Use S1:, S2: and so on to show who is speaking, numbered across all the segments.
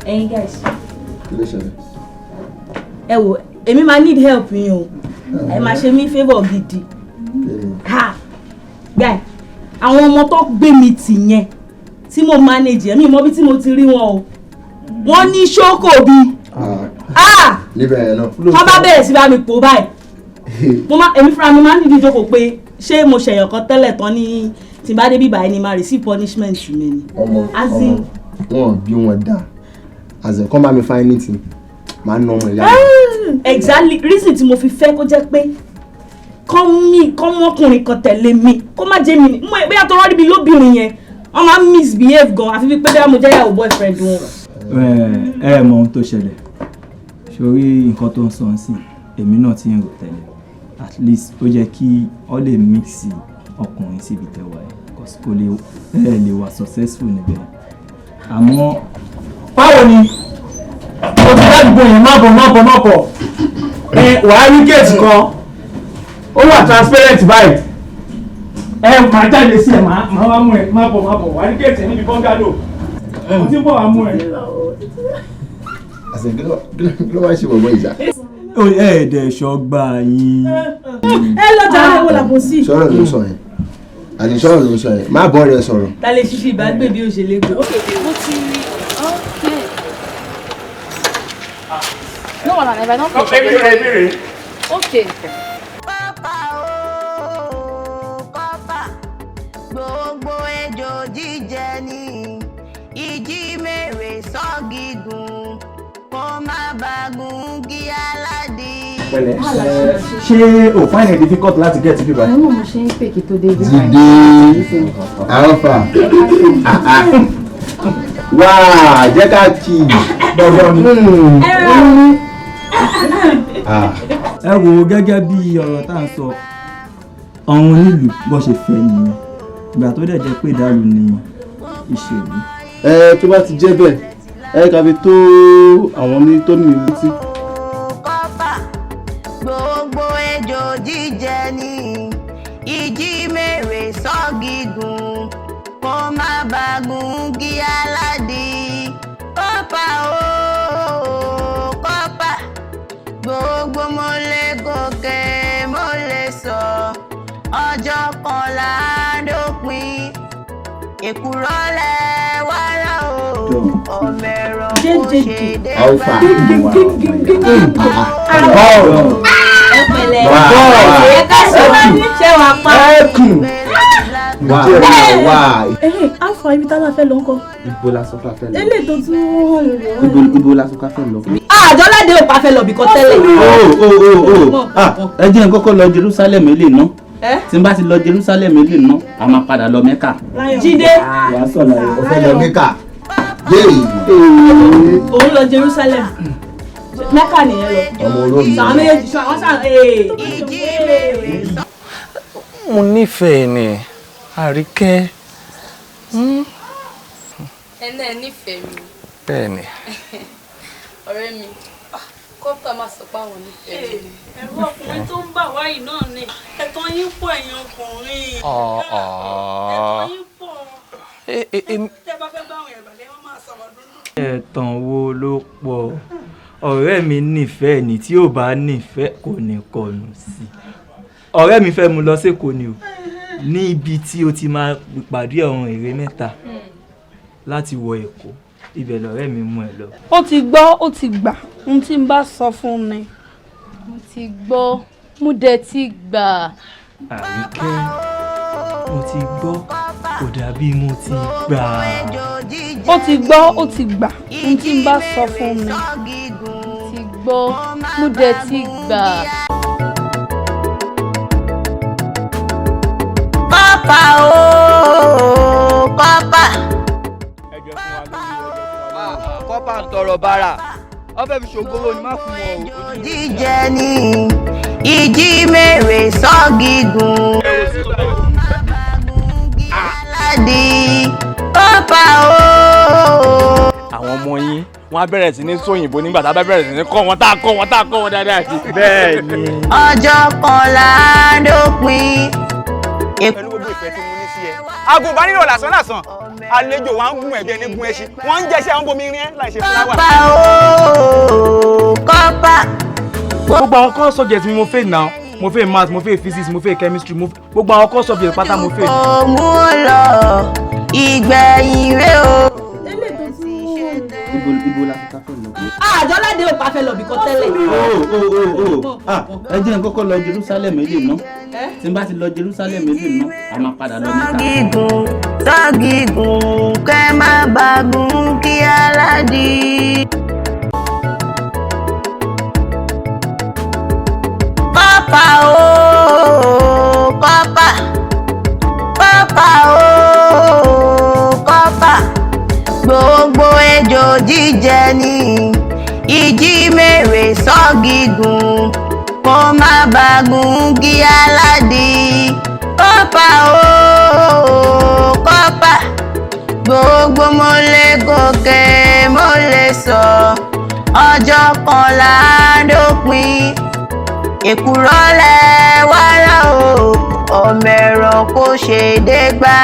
S1: Ẹ̀yin guys.
S2: Kí ló ṣẹlẹ̀?
S1: Ẹ wò, èmi máa need help yín o. Ẹ máa ṣe mí favour gidi. Ha, guy, àwọn ọmọ tó gbé mi tì yẹn tí mo manage, ẹ̀mí mọ bí tí mo ti rí wọn o. Wọ́n ní ṣókò bí, ah.
S2: Níbẹ̀ yẹn náà.
S1: Wọ́n bá bẹ̀rẹ̀ sí bá mi pò báyìí, mo máa, èmi fúnra mi máa ń dìde jókòó pé ṣé mo ṣẹ̀yàn kan tẹ́lẹ̀ tán ní tí n bá dé bí báyìí ni máa receive punishment mi ni.
S2: Ọmọ
S1: As in-
S2: ọmọ wọn bí wọn dá, as in kọ́ bá mi find anything, máa ń ná ọmọ ìyá mi.
S1: Exactly reason tí mo fi fẹ́ kó jẹ́ pé kọ́ mi kọ́ mọ́kùnrin kan tẹ̀lé mi, kó má jẹ́ mi ní mo bóyá tó rọ́ọ̀dì mi lóbìnrin yẹn, wọ́n máa ń misbehave gan, àfi bí pé bóyá mo jẹ́ ìyàwó boyfriend wọn.
S3: Ẹ mọ ohun tó ṣẹlẹ̀ sórí nǹkan tó ń sọ ń sìn, èmi náà ti ń rò tẹ́lẹ̀. At least ó jẹ́ kí ọ lè mix ọkùnrin síbi tẹ̀wá ẹ̀, cause kò lè ẹ lè wà successful níbẹ̀, àmọ́.
S4: Báwo ni o ti ládùúgbò yẹn? Má bọ̀, má bọ̀, má bọ̀. Ẹ wàá rí gate kan, ó wà transparent báyìí. Ẹ máa jáde sí ẹ, máa wá mú ẹ. Má bọ̀, má bọ̀. Wàá rí gate níbi bungalow mo ti ń bọ̀, wá mú ẹ.
S2: As in kí ló máa ń ṣe bọ̀bọ̀ ìjà?
S3: Ó ẹ dẹ̀ ṣọ́gbà yín.
S1: Ẹ lọ jàre, wo làbò sí.
S2: Sọ̀rọ̀ ló ń sọ yẹn, àti sọ̀rọ̀ ló ń sọ yẹn, má bọ́ rẹ sọ̀rọ̀.
S1: Ta lè ṣiṣẹ́ ìbágbé bí ó ṣe lè gbé.
S5: Mo ti rí. Okay. No wahala, if I don finish. Okay.
S6: Kọ́pà ooo, kọ́pà, gbogbo ejò jíjẹ ní ìjì mèrè sọ́gígùn kó má bàa gungi aládì.
S4: Pẹ̀lẹ́, ṣé o find it difficult láti get ibi báyìí?
S5: Àwọn náà mo ṣe ń pè kí tó dé bí.
S2: Jídé Alpha, wá jẹ́ ká kí i.
S4: Dandan ni.
S3: Ẹ wo, gẹ́gẹ́ bí ọ̀rọ̀ tá à ń sọ, àwọn onílù bó ṣe fẹ́ nìyẹn, ìgbà tó dẹ̀ jẹ́ pé ìdálù ni ìṣèlú.
S7: Ẹ tó bá ti jẹ́ bẹ́ẹ̀, ẹ ká fi tó àwọn ní tó ní létí.
S6: Kọ́pà, gbogbo ejò jíjẹ ní ìjì mèrè sọ́gígùn kó má bàa gungi aládì. Kọ́pà ooo, kọ́pà, gbogbo mo lè gòkè, mo lè sọ, ọjọ́ kan là á dópin. Èkùrọ́ lẹ wàrà o, ọmọ ẹ̀rọ kò ṣe dé
S2: Alpha.
S1: Ẹ pẹ̀lẹ́.
S2: Wá.
S1: Ẹ ká ṣe wá ṣe wà pa.
S2: Ẹkùn wá wá.
S1: Ẹhìn, alfa, ibi tá a fẹ́ lọ ńkọ́?
S7: Ibo la sọ pé a fẹ́ lọ?
S1: Eléyìí tó tún hàn lórí ọ̀rọ̀.
S7: Ibo la sọ pé a fẹ́ lọ?
S1: Àjọládé ò pa fẹ́ lọ bìkan tẹ́lẹ̀.
S7: O ah, ẹ jẹ́ n kọ́kọ́ lọ Jerusalem ilé ná. Tí n bá ti lọ Jerusalem ilé ná, a máa padà lọ Mẹ́kà.
S1: Jídé.
S3: Wàá sọ̀ láyé.
S2: O fẹ́ lọ Mẹ́kà yéè.
S1: Òun lọ Jerusalem, Mẹ́kà nìyẹn lọ.
S2: Ọmọ olómi.
S1: Sọ àwọn méjèèjì, sọ àwọn sàn ee.
S8: Mo nífẹ̀ẹ́ ni, Àríkẹ́.
S5: Ẹ náà nífẹ̀ẹ́ mi?
S8: Bẹ́ẹ̀ ni.
S5: Ọ̀rẹ́ mi, kọ́pà máa sọ pé àwọn nífẹ̀ẹ́ mi.
S1: Ẹ̀rù ọkùnrin tó ń bà wáyìí náà ni ẹ̀tàn yín pọ̀, ẹ̀yin ọkùnrin.
S8: Ọ̀ọ́.
S1: Yín pọ̀. Tẹ́ bá fẹ́ bá àwọn ìbàlẹ̀, wọ́n máa sọ̀rọ̀ dúdú.
S3: Ẹ̀tàn wo ló pọ̀? Ọ̀rẹ́ mi nífẹ̀ẹ́ ni, tí ò bá nífẹ̀ẹ́ kò ní kọnu sí. Ọ̀rẹ́ mi fẹ́ mú lọ sékòó ni o, ní ibi tí o ti máa pàdé àwọn èrè mẹ́ta láti wọ Èkó, ibẹ̀ lọ̀rẹ́ mi mú ẹ lọ.
S9: Ó ti gbọ́, ó ti gbà, ohun tí n bá sọ fún ni.
S5: Mo ti gbọ́, mo dẹ̀ ti gbà.
S3: Àríkẹ́, mo ti gbọ́ kò dàbí mo ti gbà.
S9: Ó ti gbọ́, ó ti gbà, ohun tí n bá sọ fún ni.
S5: Mo ti gbọ́, mo dẹ̀ ti gbà.
S6: Kọ́pà ooo, kọ́pà.
S10: Kọ́pà ń tọrọ bára, wọ́n fẹ́ fi ṣògbówó ni, má fún wọn o.
S6: Jíjẹ ní ìjì mèrè sọ́gígùn aládì. Kọ́pà ooo.
S4: Àwọn ọmọ yín, wọ́n á bẹ̀rẹ̀ sí ní sóyìnbó nígbà tá a bá bẹ̀rẹ̀ sí ní kọ́ wọn, tá a kọ́ wọn, tá a kọ́ wọn dáadáa sí.
S3: Bẹ́ẹ̀ ni.
S6: Ọjọ́ kan là á dópin.
S10: Pẹ̀lú gbogbo ìfẹ́ tí mo ní sí ẹ.
S11: Agùnbánirọ̀ lásán lásán, àlejò wa ń gún ẹ̀bí ẹni gún ẹṣin, wọ́n ń jẹṣẹ́ àwọn bomi rin ẹ́ láì ṣe fúláwà.
S6: Kọ́pà ooo kọ́pà.
S4: Gbogbo àwọn core subject mi mo fail now. Mo fail math, mo fail physics, mo fail chemistry, mo gbogbo àwọn core subject pátá mo fail.
S6: Òmù lọ ìgbẹ̀yìn rẹ̀ o.
S7: Ibo ibo la fi ká fẹ́ lọ.
S1: Àjọládé ò pa fẹ́ lọ bìkan tẹ́lẹ̀.
S7: O ah, ẹ jẹ́ n kọ́kọ́ lọ Jerusalem ilé ná. Tí n bá ti lọ Jerusalem ilé ná, a máa padà lọ níta.
S6: Sọ́gígùn sọ́gígùn kẹ́ má bàgùn kí aládì. Kọ́pà ooo kọ́pà, kọ́pà ooo kọ́pà, gbogbo ejò jíjẹ ni ìjì mèrè sọ́gígùn kó má bàgùn kí aládì. Kọ́pà ooo kọ́pà, gbogbo mo lè gòkè mo lè sọ, ọjọ́ kan là á dópin. Èkùrọ́ lẹ wàrà o, ọmọ ẹ̀rọ kò ṣe dégbà.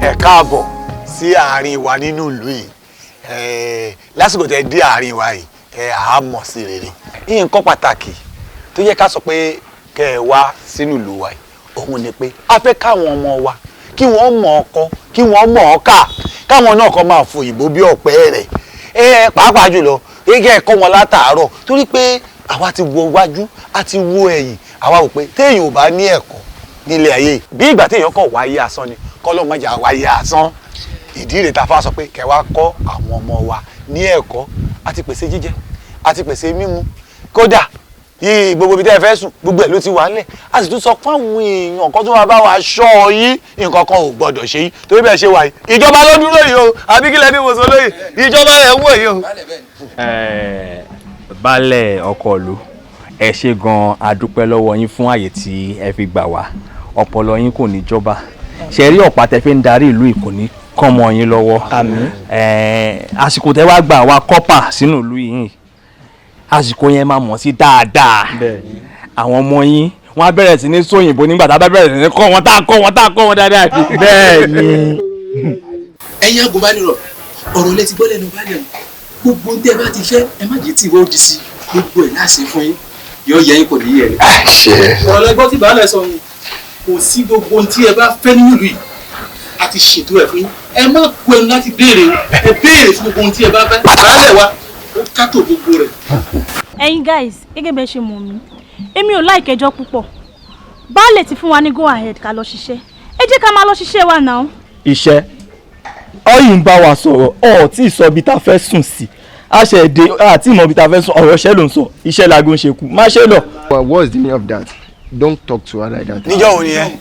S12: Ẹ káàbọ̀ sí àárín wa nínú ìlú yìí. Lásìkò tẹ dé àárín wa yìí, ẹ á mọ̀ sí rere. Nǹkan pàtàkì tó yẹ ká sọ pé kẹ́ ẹ wá sínú ìlú wa yìí òun ni pé a fẹ́ káwọn ọmọ wa kí wọ́n mọ̀ ọ́ kọ, kí wọ́n mọ̀ ọ́ kà, káwọn náà kọ́ máa fòyìnbó bí ọ̀pẹ rẹ̀. Ẹ pàápàá jùlọ gẹ́gẹ́ ẹ̀kọ́ wọn látàárọ̀, torí pé àwa ti wo iwájú, a ti wo ẹ̀yìn, àwa wò pé téèyàn ò bá ní ẹ̀kọ́ nílé ayé, bí ìgbà téèyàn kàn wáyé asán ni. Kọ́lọ́ mọ̀jà wáyé asán. Ìdí rẹ̀ ta fa sọ pé kẹ́ wá kọ́ àwọn ọmọ wa ní ẹ̀kọ́. A ti pèsè jíjẹ, a ti pèsè mímu, kódà yìí gbogbo ibi tẹ́ ẹ fẹ́ sùn gbogbo ẹ̀ ló ti wà nílẹ̀. A sì tún sọ fún àwọn èèyàn kan tó máa bá wa ṣọ́ yín, nǹkan kan ò gbọ́dọ̀ ṣe yín torí bẹ́ẹ̀ ṣe wà yìí. Ìjọba ló dúró yìí o, àbí kílẹ̀ ní mo sọ lóyè, ìjọba rẹ̀ ń wò yìí o.
S8: Baálẹ̀ ọkọ ìlú, ẹ ṣé gan-an, a dúpẹ́ lọ́wọ́ yín fún àyè tí ẹ fi gbà wá. Ọpọlọ yín kò ní jọba. Ṣe rí ọ̀pá tẹ fi ń darí ìlú yìí kò ní kán mọ́ yín lọ́wọ́. Àmín. Àsìkò tẹ wá gbà wá kọ́pà sínú ìlú yìí, àsìkò yẹn máa mọ̀ sí dáadáa. Àwọn ọmọ yín wọ́n á bẹ̀rẹ̀ sí ní sóyìnbó nígbà tá a bá bẹ̀rẹ̀ sí ní kọ́ wọn, tá a kọ́ wọn, tá a kọ́ wọn dáadáa. Bẹ́ẹ̀ni.
S13: Ẹ̀yin agùnbánirọ̀, ọ̀rọ̀ lẹ ti gbọ́ lẹ́nu baálẹ̀ o. Gbogbo tẹ́ ẹ bá ti fẹ́, ẹ má jẹ́ tí ìwọ òdì sí, gbogbo ẹ̀ láṣẹ fún yín, yóò yẹ yín kò ní yẹ. Ọ̀rọ̀ lẹ gbọ́ tí baálẹ̀ sọ yín, kò sí gbogbo ohun tí ẹ bá fẹ́ nínú ìlú yìí, a ti ṣètò ẹ̀ fún yín. Ẹ má kú ẹnu láti béèrè o, ẹ béèrè fún gbogbo ohun tí ẹ bá fẹ́. Baálẹ̀ wa ó kátó gbogbo rẹ̀.
S9: Ẹ̀yin guys, gẹ́gẹ́ bẹ́ẹ̀ ṣe mọ̀ mí, èmi ò láìkẹ́ ẹjọ́ púpọ̀. Baálẹ̀ ti fún wa ní go ahead ká lọ ṣiṣẹ́. Ẹ jẹ́ ká máa lọ ṣiṣẹ́ wa náà.
S3: Iṣẹ́ ọyìn ń bá wa sọ̀rọ̀, ọ̀ tí ì sọ ibi tá a fẹ́ sùn sí, a ṣe dé àti ìmọ̀ ibi tá a fẹ́ sùn, ọ̀rọ̀ iṣẹ́ ló ń sọ, iṣẹ́ laago ń ṣe kú, má ṣe lọ.
S2: Well, what's the meaning of that? Don't talk to her like that.
S12: Níjọ́ wo ni ẹ?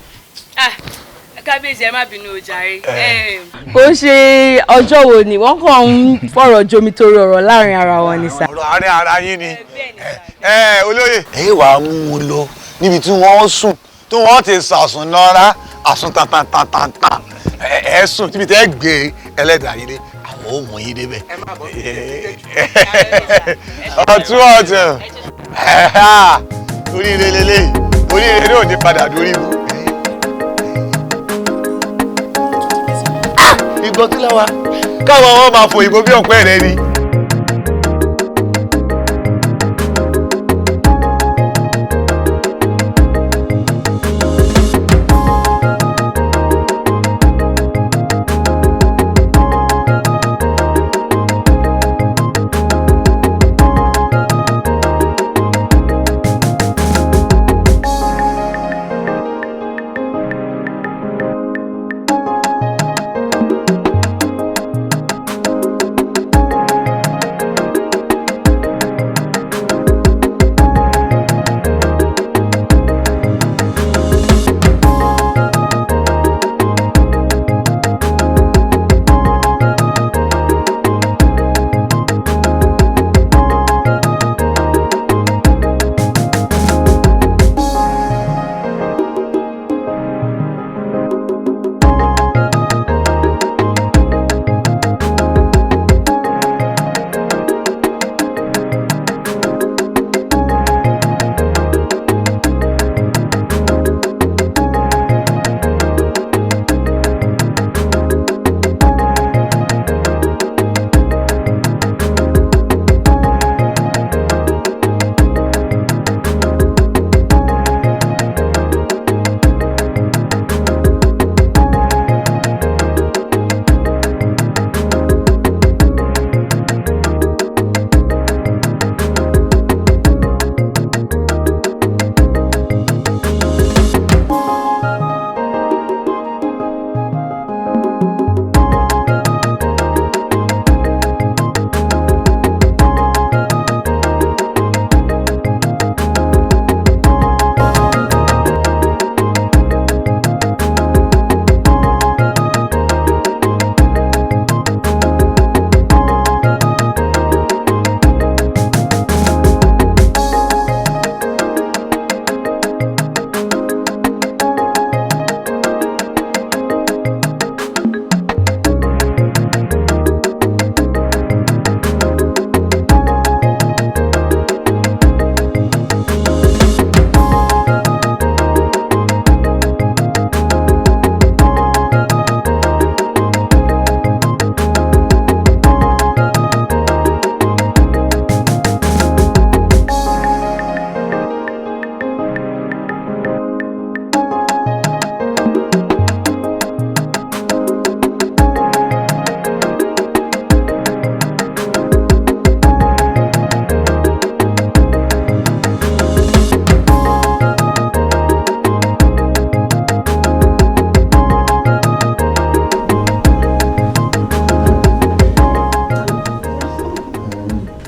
S5: Kábíyèsí, ẹ má bínú o jàre.
S14: Kò ń ṣe ọjọ́ wo ni wọ́n kàn ń fọ̀rọ̀ jomi torí ọ̀rọ̀ láàrin ara wọn ni sà.
S12: Ọ̀rọ̀ àárín ara yín ni. Ẹ olóyè. Ẹ wàá mú un lọ níbi tí wọ́n sùn, tí wọ́n ti sàsùn nọ́ra, àsùn tàntàntàntàn. Ẹ sùn tíbi tẹ́ gbé ẹlẹ́dàá yín dé, àwọn ò mú yín débẹ̀. Ọ̀tún ọ̀tún. Oríire lélẹ́yìí, oríire náà ò ní padà dórí ibú. Ìgbọ́n tí láwa Káwọn ọmọ máa fò ìbò bí ọ̀pẹ rẹ ni.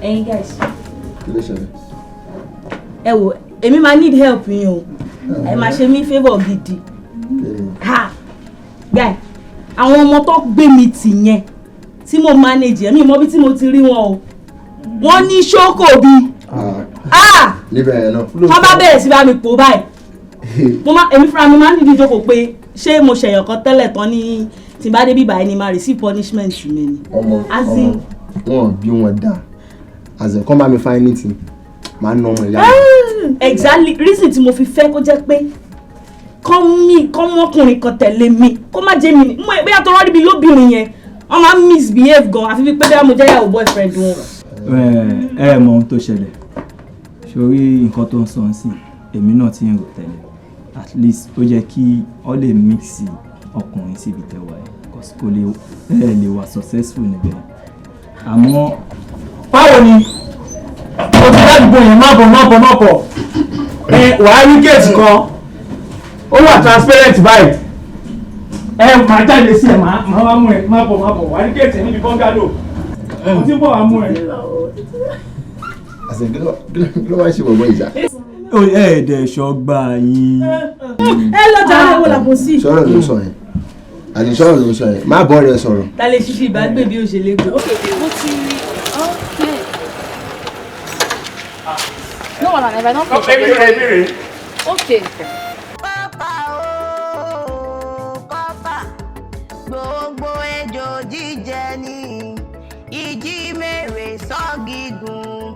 S1: Ẹ̀yin guys,
S2: Kí ló ṣẹlẹ̀?
S1: Ẹ wò, èmi máa need help yín o. Ẹ máa ṣe mí favour gidi. Ha, guy, àwọn ọmọ tó gbé mi tì yẹn tí mo manage, ẹ̀mí mọ bí tí mo ti rí wọn o, wọ́n ní ṣókò bí, ah.
S2: Níbẹ̀ yẹn náà.
S1: Wọ́n bá bẹ̀rẹ̀ sí bá mi pò báyìí, mo máa, èmi fúnra mi máa ń dìde jókòó pé ṣé mo ṣẹ̀yàn kan tẹ́lẹ̀ tán ní tí n bá dé bíbá ẹni máa receive punishment mi ni.
S2: Ọmọ
S1: As in-
S2: ọmọ, wọn bí wọn dá as in kọ́ bá mi fa anything, máa ná ọmọ ìyá mi.
S1: Exactly reason tí mo fi fẹ́ kó jẹ́ pé kọ́ mi kọ́ mọ́kùnrin kan tẹ̀lé mi, kó má jẹ́ mi ní mo bóyá tó rọ́ọ̀rì mi lóbìnrin yẹn, wọ́n máa ń misbehave gan, àfi bí pé bóyá mo jẹ́ ìyàwó boyfriend wọn.
S3: Ẹ mọ ohun tó ṣẹlẹ̀ sórí nǹkan tó ń sọ ń sìn, èmi náà ti ń rò tẹ́lẹ̀. At least ó yẹ kí ọ lè mix ọkùnrin síbi tẹwàá ẹ, cause kò lè ẹ lè wà successful níbẹ̀, àmọ́.
S4: Báwo ni o ti ládùúgbò yẹn? Má bọ̀, má bọ̀, má bọ̀. Ẹ wàá rí gate kan, ó wà transparent báyìí. Ẹ máa jáde sí ẹ, máa wá mú ẹ. Má bọ̀, má bọ̀. Wàá rí gate níbi bungalow mo ti ń bọ̀ wá mú ẹ.
S2: As in kí ló wá ṣe bọ̀bọ̀ ìjà?
S3: Ó ẹ ẹ̀dẹ̀ ṣọ́gbà yín.
S1: Ẹ lọ jàre, wo làbò sí.
S2: Sọ̀rọ̀ ló ń sọ yẹn, àti sọ̀rọ̀ ló ń sọ yẹn, má bọ́ rẹ sọ̀rọ̀.
S1: Ta lè ṣiṣẹ́ ìbágbé bí ó ṣe lè gbé.
S5: Mo ti okay. No one, if I don't
S4: Oh, baby, baby.
S5: Okay.
S6: Gbogbo ejò jíjẹ ní ìjì mèrè sọ́gígùn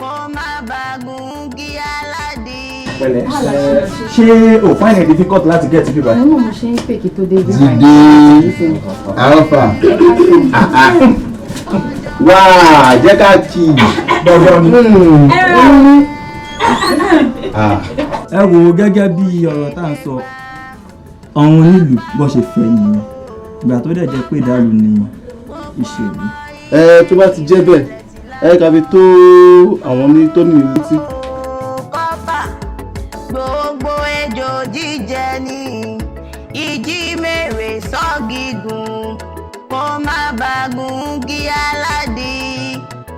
S6: kó má bàa gùn kí aládìí.
S8: Pẹ̀lẹ́, ṣé o find it difficult láti get people?
S15: Àwọn ọmọ ṣe ń pè kí tó dé bí.
S2: Jídé Alpha, wá jẹ́ ká kí
S8: gbọ́dọ̀ ni.
S3: Ẹ wo, gẹ́gẹ́ bí ọ̀rọ̀ tá à ń sọ, àwọn onílù bó ṣe fẹ́ nìyẹn, ìgbà tó dẹ̀ jẹ́ pé ìdálù ni ìṣèlú.
S2: Ẹ tó bá ti jẹ́ bẹ́ẹ̀, ẹ ká fi tó àwọn ní tó ní létí.
S6: Gbogbo ejò jíjẹ ní ìjì mèrè sọ́gígùn, kó má bàa gùn kí aládì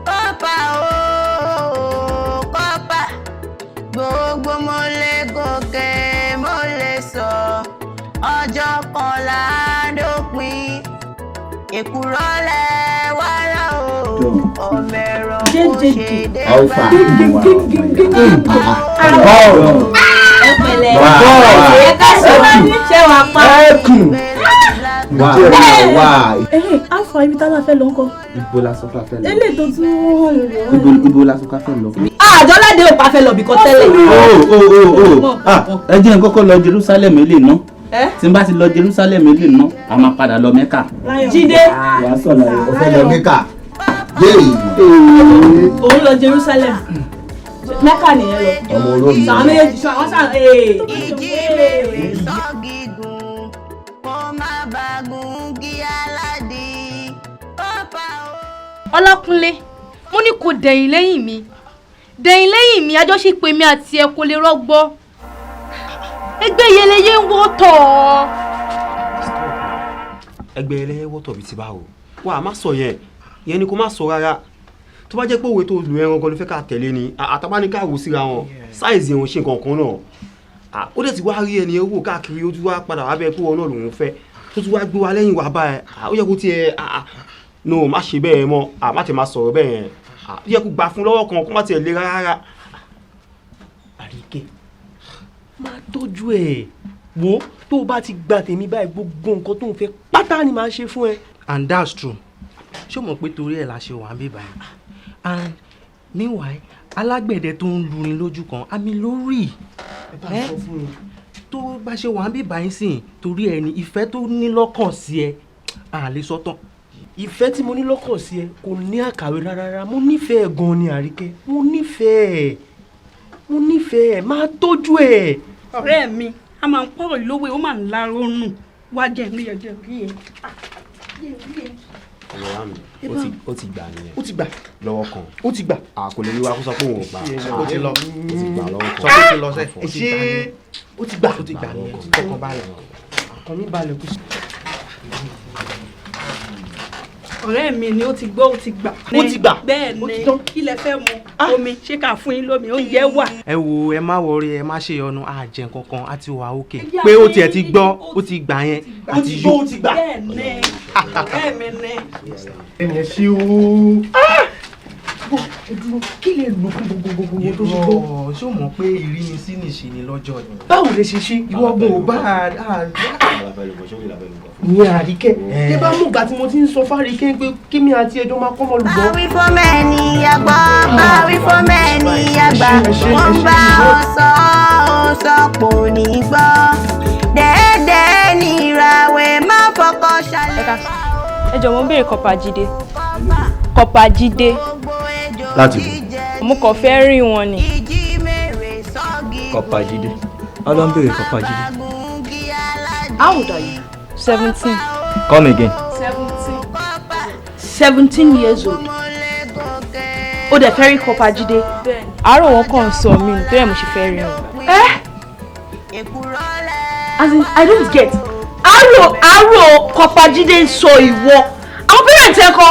S6: kọ́pà ó kọ́pà. Gbogbo mo lè gòkè, mo lè sọ, ọjọ́ kan là á dópin. Èkùrọ́ lẹ̀ wàrà o, ọmọ ẹ̀rọ kò ṣe dé.
S2: Alpha.
S1: Ẹ pẹ̀lẹ́, ẹ ká ṣe wá ṣe wá pa.
S2: Ẹkùn wá wá.
S9: Ẹ̀hìn, Alfa, ibi tá a fẹ́ lọ ńkọ́?
S2: Ibo la sọ pé a fẹ́ lọ?
S9: Eléyìí tó tún hàn lórí ọ̀rọ̀.
S7: Ibo la sọ pé a fẹ́ lọ?
S1: Àjọládé ò pa fẹ́ lọ bìkan tẹ́lẹ̀.
S7: O ah, ẹ jẹ́ n kọ́kọ́ lọ Jerusalem ilé ná. Tí n bá ti lọ Jerusalem ilé ná, a máa padà lọ Mẹ́kà.
S1: Jídé.
S2: Wàá sọ̀rọ̀, o fẹ́ lọ Mẹ́kà yéè.
S1: Òun lọ Jerusalem, Mẹ́kà nìyẹn lọ.
S2: Ọmọ olómi.
S1: Sàwọn méjèèjì sọ àwọn sàn ee.
S6: Ìjì mèrè sọ́gígùn, kó má bàa gùn kí aládì kọ́pà ó.
S5: Ọlákúnlé, mo ní kó dẹ̀yìn lẹ́yìn mi, dẹ̀yìn lẹ́yìn mi. Àjọṣepọ̀ èmi àti ẹ kò lè rọgbọ, ẹgbẹ́ yẹlẹyẹ ń wọ́ tọ̀ ọ́.
S16: Ẹgbẹ́ ẹlẹ́yẹ wọ́tọ̀ bíi ti báwo? Wà á má sọ yẹn, yẹn ni kò má sọ rárá. Tó bá jẹ́ pé òwe tó lu ẹran gan ló fẹ́ ká tẹ̀lé ni àtàbáníkà wò síra wọn, size òun ṣe nǹkan kan náà. Ó dẹ̀ ti wá rí ẹni owó káàkiri, ó tún wá padà wá bẹ́ẹ̀ pé wọn náà lòun fẹ́, tó tún wá gbé wa lẹ́yìn wá bá ẹ. Ó yẹ kó tiẹ̀ no, má ṣe bẹ́ẹ̀ mọ́, má tiẹ̀ má sọ̀rọ̀ bẹ́ẹ̀ yẹn. Ó yẹ kó gbà fún lọ́wọ́ kan, kó má tiẹ̀ le rárá.
S17: Àríkẹ́, máa tọ́jú ẹ̀ wo. Tó o bá ti gba tèmi báyìí, gbogbo nǹkan tó ń fẹ́ pátá ni màá ṣe fún ẹ.
S18: And that's true. Ṣé o mọ̀ pé torí ẹ̀ la ṣe wà ń bí báyìí? And meanwhile, alágbẹ̀dẹ tó ń lurin lójú kan àmì lórí ẹ tó bá ṣe wà ń bí báyìí sìn, torí ẹ ní ìfẹ́ tó ní lọ́kàn sí ẹ, à lè sọ tán.
S17: Ìfẹ́ tí mo ní lọ́kàn sí ẹ kò ní àkàwé rárá. Mo nífẹ̀ẹ́ gan ni, Àríkẹ́. Mo nífẹ̀ẹ́, mo nífẹ̀ẹ́, máa tọ́jú ẹ̀.
S9: Ọ̀rẹ́ mi, a máa ń pọ̀rọ̀ lówó, ó máa ń lárónù wá jẹ́ mi, ẹ̀jẹ̀ rí ẹ.
S16: Ọmọ wa mi, ó ti gbà nìyẹn.
S17: Ó ti gbà.
S16: Lọ́wọ́ kan.
S17: Ó ti gbà.
S16: Kò lè rí wa kó sọ pé òun ò gbà.
S18: Ó ti lọ.
S16: Ó ti gbà lọ́wọ́ kan.
S18: Sọ pé ó ti lọ sẹ́.
S17: Ṣé ó ti gbà?
S18: Ó ti gbà nìyẹn, kọkàn balẹ̀.
S17: Ọkàn mi balẹ̀ kú sí.
S9: Ọ̀rẹ́ mi ni, ó ti gbọ́, ó ti gbà.
S17: Ó ti gbà.
S9: Bẹ́ẹ̀ ni. Kí lẹ fẹ́ mu? Omi? Ṣé ká fún yín lómi? Oúnjẹ wà.
S18: Ẹ wo, ẹ má worry, ẹ má ṣe ọ̀nà àjẹ kankan, á ti wà òkè pé ó tiẹ̀ ti gbọ́, ó ti gbà yẹn àti yó.
S17: Ó ti gbà.
S9: Bẹ́ẹ̀ ni, ọ̀rẹ́ mi ni.
S17: Ẹ̀yẹ̀ ṣe ooo. Ẹ dúró, kí lè lò fún gbogbogbò tó ṣe gbọ́?
S18: Ṣé o mọ̀ pé ìrínisí nìṣe ni lọ́jọ́ ni?
S17: Báwo lè ṣe ṣe ìwọ ọgbọ́n ò bá a ní Àríkẹ́ tẹ bá mú ìgbà tí mo ti ń sọ fáríkẹ́ pé kémi àti ẹjọ́ máa kọ́mọ lùgbọ́.
S6: Báwí fún mẹ́ni àgbà, báwí fún mẹ́ni àgbà, wọ́n bá ọ sọ, ó sọ kò ní gbọ́. Dẹ́ẹ̀dẹ́ ní ìràwẹ̀, má fọkọ ṣàlẹ̀.
S14: Ẹ jọ̀ọ́, mo ń béèrè Kọ́pà Jídé. Kọ́pà Jídé.
S2: Láti
S14: bò? Mo kàn fẹ́ rí wọn ni.
S3: Kọ́pà Jídé, ọlọ́run béèrè Kọ́pà Jídé.
S1: How old are you?
S14: 17.
S3: Come again.
S1: 17. 17 years old. Ó dẹ̀ fẹ́ rí Kọ́pà Jídé.
S14: Àárò wọn kàn ń sọ mí nítorí ẹ̀ mo ṣe fẹ́ rí wọn.
S1: Eh? As in, I don't get. Àárò Kọ́pà Jídé ń sọ ìwọ. Àwọn parents ẹ kọ́.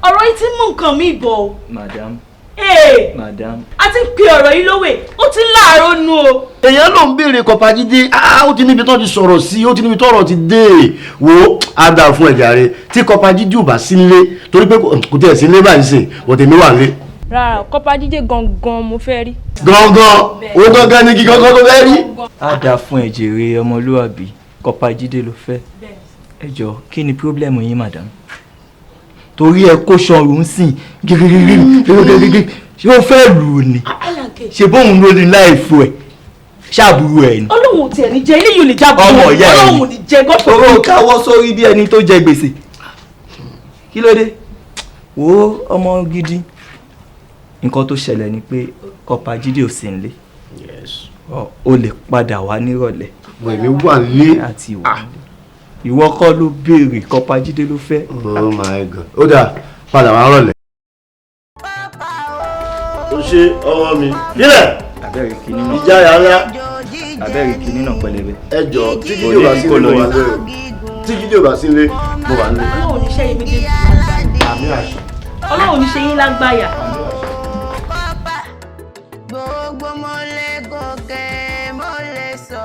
S1: Ọ̀rọ̀ yìí ti mú nǹkan mi bọ̀ o.
S3: Madam.
S1: Ee.
S3: Madam.
S1: A ti ń pe ọ̀rọ̀ yìí lówè, ó ti ń láàárọ̀ nu o.
S19: Èèyàn ló ń béèrè Kọ́pà Jídé. Ó ti níbi tó ti sọ̀rọ̀ sí, ó ti níbi tọ́rọ̀ ti dé. Wo, á dáa fún ẹ̀jẹ̀ rẹ tí Kọ́pà Jídé ò bá sí nílé, torí pé kò tiẹ̀ sí nílé báyìí sìn, bọ̀dẹ̀ mi wà nílé.
S14: Rárá, Kọ́pà Jídé gangan mo fẹ́ rí.
S19: Gangan ó gangan ni kí gangan tó fẹ́ rí.
S3: Á dáa fún ẹ̀jẹ̀ rẹ, ọmọlúwàbí. Kọ́pà Jídé ló fẹ́. Ẹ jọ, kí ni problem yín, madam? Torí ẹ kó sọrùn ń sìn gígígígígígígí, ṣé o fẹ́ lù ú ni? Ṣe bóun ló ní láìfo ẹ̀ ṣàbúrò ẹ̀ ni.
S1: Ọlọ́run ò tiẹ̀ ní jẹ́, eléyìí ò lè jábọ̀.
S3: Ọmọ ìyá ẹ̀ ni.
S1: Ọlọ́run ò ní jẹ́, God forbid.
S3: Owó káwọ́ sórí bí ẹni tó jẹ gbèsè. Kí ló dé? Wo ọmọ gidi, nǹkan tó ṣẹlẹ̀ ni pé Kọ́pá Jídé ò sí nílé. O lè padà wá nírọ̀lẹ́.
S19: Èmi wà nílé.
S3: Àti ìwọ ìwọ kọ́ ló béèrè, Kọ́pá Jídé ló fẹ́.
S19: Oh my God, ó dáa, padà wá rọ̀lẹ́. Ó ṣe ọmọ mi nílẹ̀.
S3: Abẹ́rẹ́ kìíní náà.
S19: Ìjáyà ńlá.
S3: Abẹ́rẹ́ kìíní náà pẹlẹbẹ.
S19: Ẹ jọ, tí Jídé ò bá sí nílé mo wà nílé o. Tí Jídé ò bá sí nílé mo wà nílé.
S1: Ọlọ́run ò ní ṣe yín méjèèjì lágbáyà.
S19: Àmín àṣẹ.
S1: Ọlọ́run ò ní ṣe yín lágbáyà.
S6: Gbogbo mo lè gòkè, mo lè sọ,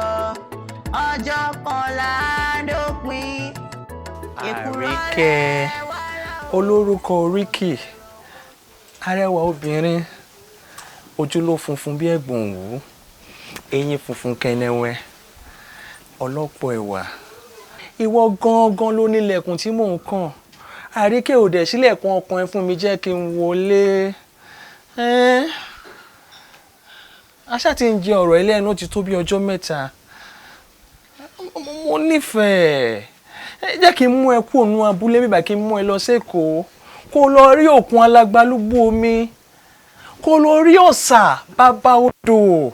S6: ọjọ́ kan là á dópin.
S8: Àríkẹ́ olórúkọ oríkì, arẹwà obìnrin, ojú ló funfun bí ẹ̀gbọ̀n òwú, eyín funfun kẹnẹwẹ, ọlọ́pọ̀ ẹ̀wà. Ìwọ gangan ló nílẹ̀kùn tí mò ń kàn. Àríkẹ́, ò dẹ̀ sílẹ̀kùn ọkàn ẹ fún mi, jẹ́ kí n wọlé. Aṣá ti ń jẹ ọ̀rọ̀ ẹlẹ́nu ti tó bí ọjọ́ mẹ́ta. Mo nífẹ̀ẹ́ ẹ, jẹ́ kí n mú ẹ kú òun abúlé bíbà, kí n mú ẹ lọ sẹ́kọ̀ọ́, kó lọ rí òkun alágbálúgbú omi, kó lọ rí ọ̀sà bàbá odò,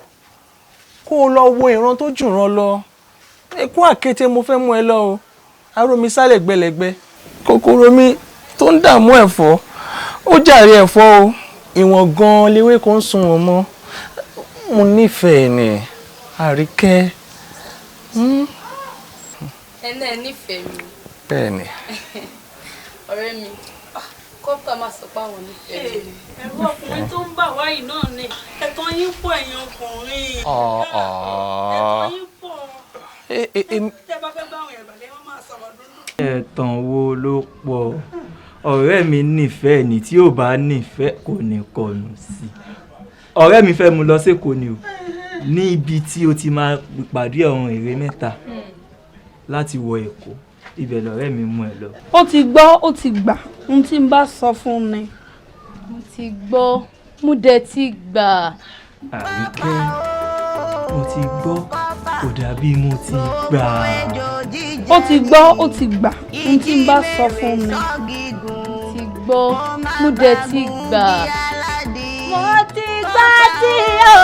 S8: kó lọ wo ìran tó jùràn lọ. Èkó àkété mo fẹ́ mú ẹ lọ o. Arómi sálẹ̀ gbẹlẹ̀gbẹ, kòkòrò mi tó ń dààmú ẹ̀fọ́, ó jàre ẹ̀fọ́ o. Ìwọ̀n gan-an léwé kan ń sun wọn mọ́. Mo nífẹ̀ẹ́ ni, Àríkẹ́.
S5: Ẹ náà nífẹ̀ẹ́ mi.
S8: Bẹ́ẹ̀ ni.
S5: Ọ̀rẹ́ mi, kọ́pà máa sọ pé àwọn nífẹ̀ẹ́ mi.
S9: Ẹ̀rù ọkùnrin tó ń bà wáyìí náà ni. Ẹ̀tàn yín pọ̀, ẹ̀yin ọkùnrin. Ẹ̀tàn yín pọ̀. Tẹ́ bá fẹ́ bá àwọn ẹ̀bàlẹ̀, wọ́n máa sọ̀rọ̀ dúdú.
S3: Ẹ̀tàn wo ló pọ̀? Ọ̀rẹ́ mi nífẹ̀ẹ́ ni, tí ò bá nífẹ̀ẹ́ kò ní kọnu sí. Ọ̀rẹ́ mi fẹ́ mú lọ sẹ́kọ̀ọ́ ni o, ní ibi tí o ti máa pàdé ọ̀run èrè mẹ́ta láti wọ Èkó, ibẹ̀ lọ̀rẹ́ mi mú ẹ lọ.
S9: Ó ti gbọ́, ó ti gbà, ohun tí n bá sọ fún ni.
S5: Mo ti gbọ́, mo dẹ̀ ti gbà.
S3: Àríkẹ́, mo ti gbọ́ kò dàbí mo ti gbà.
S9: Ó ti gbọ́, ó ti gbà, ohun tí n bá sọ fún ni.
S5: Mo ti gbọ́, mo dẹ̀ ti gbà. Mo ti gbà tí o.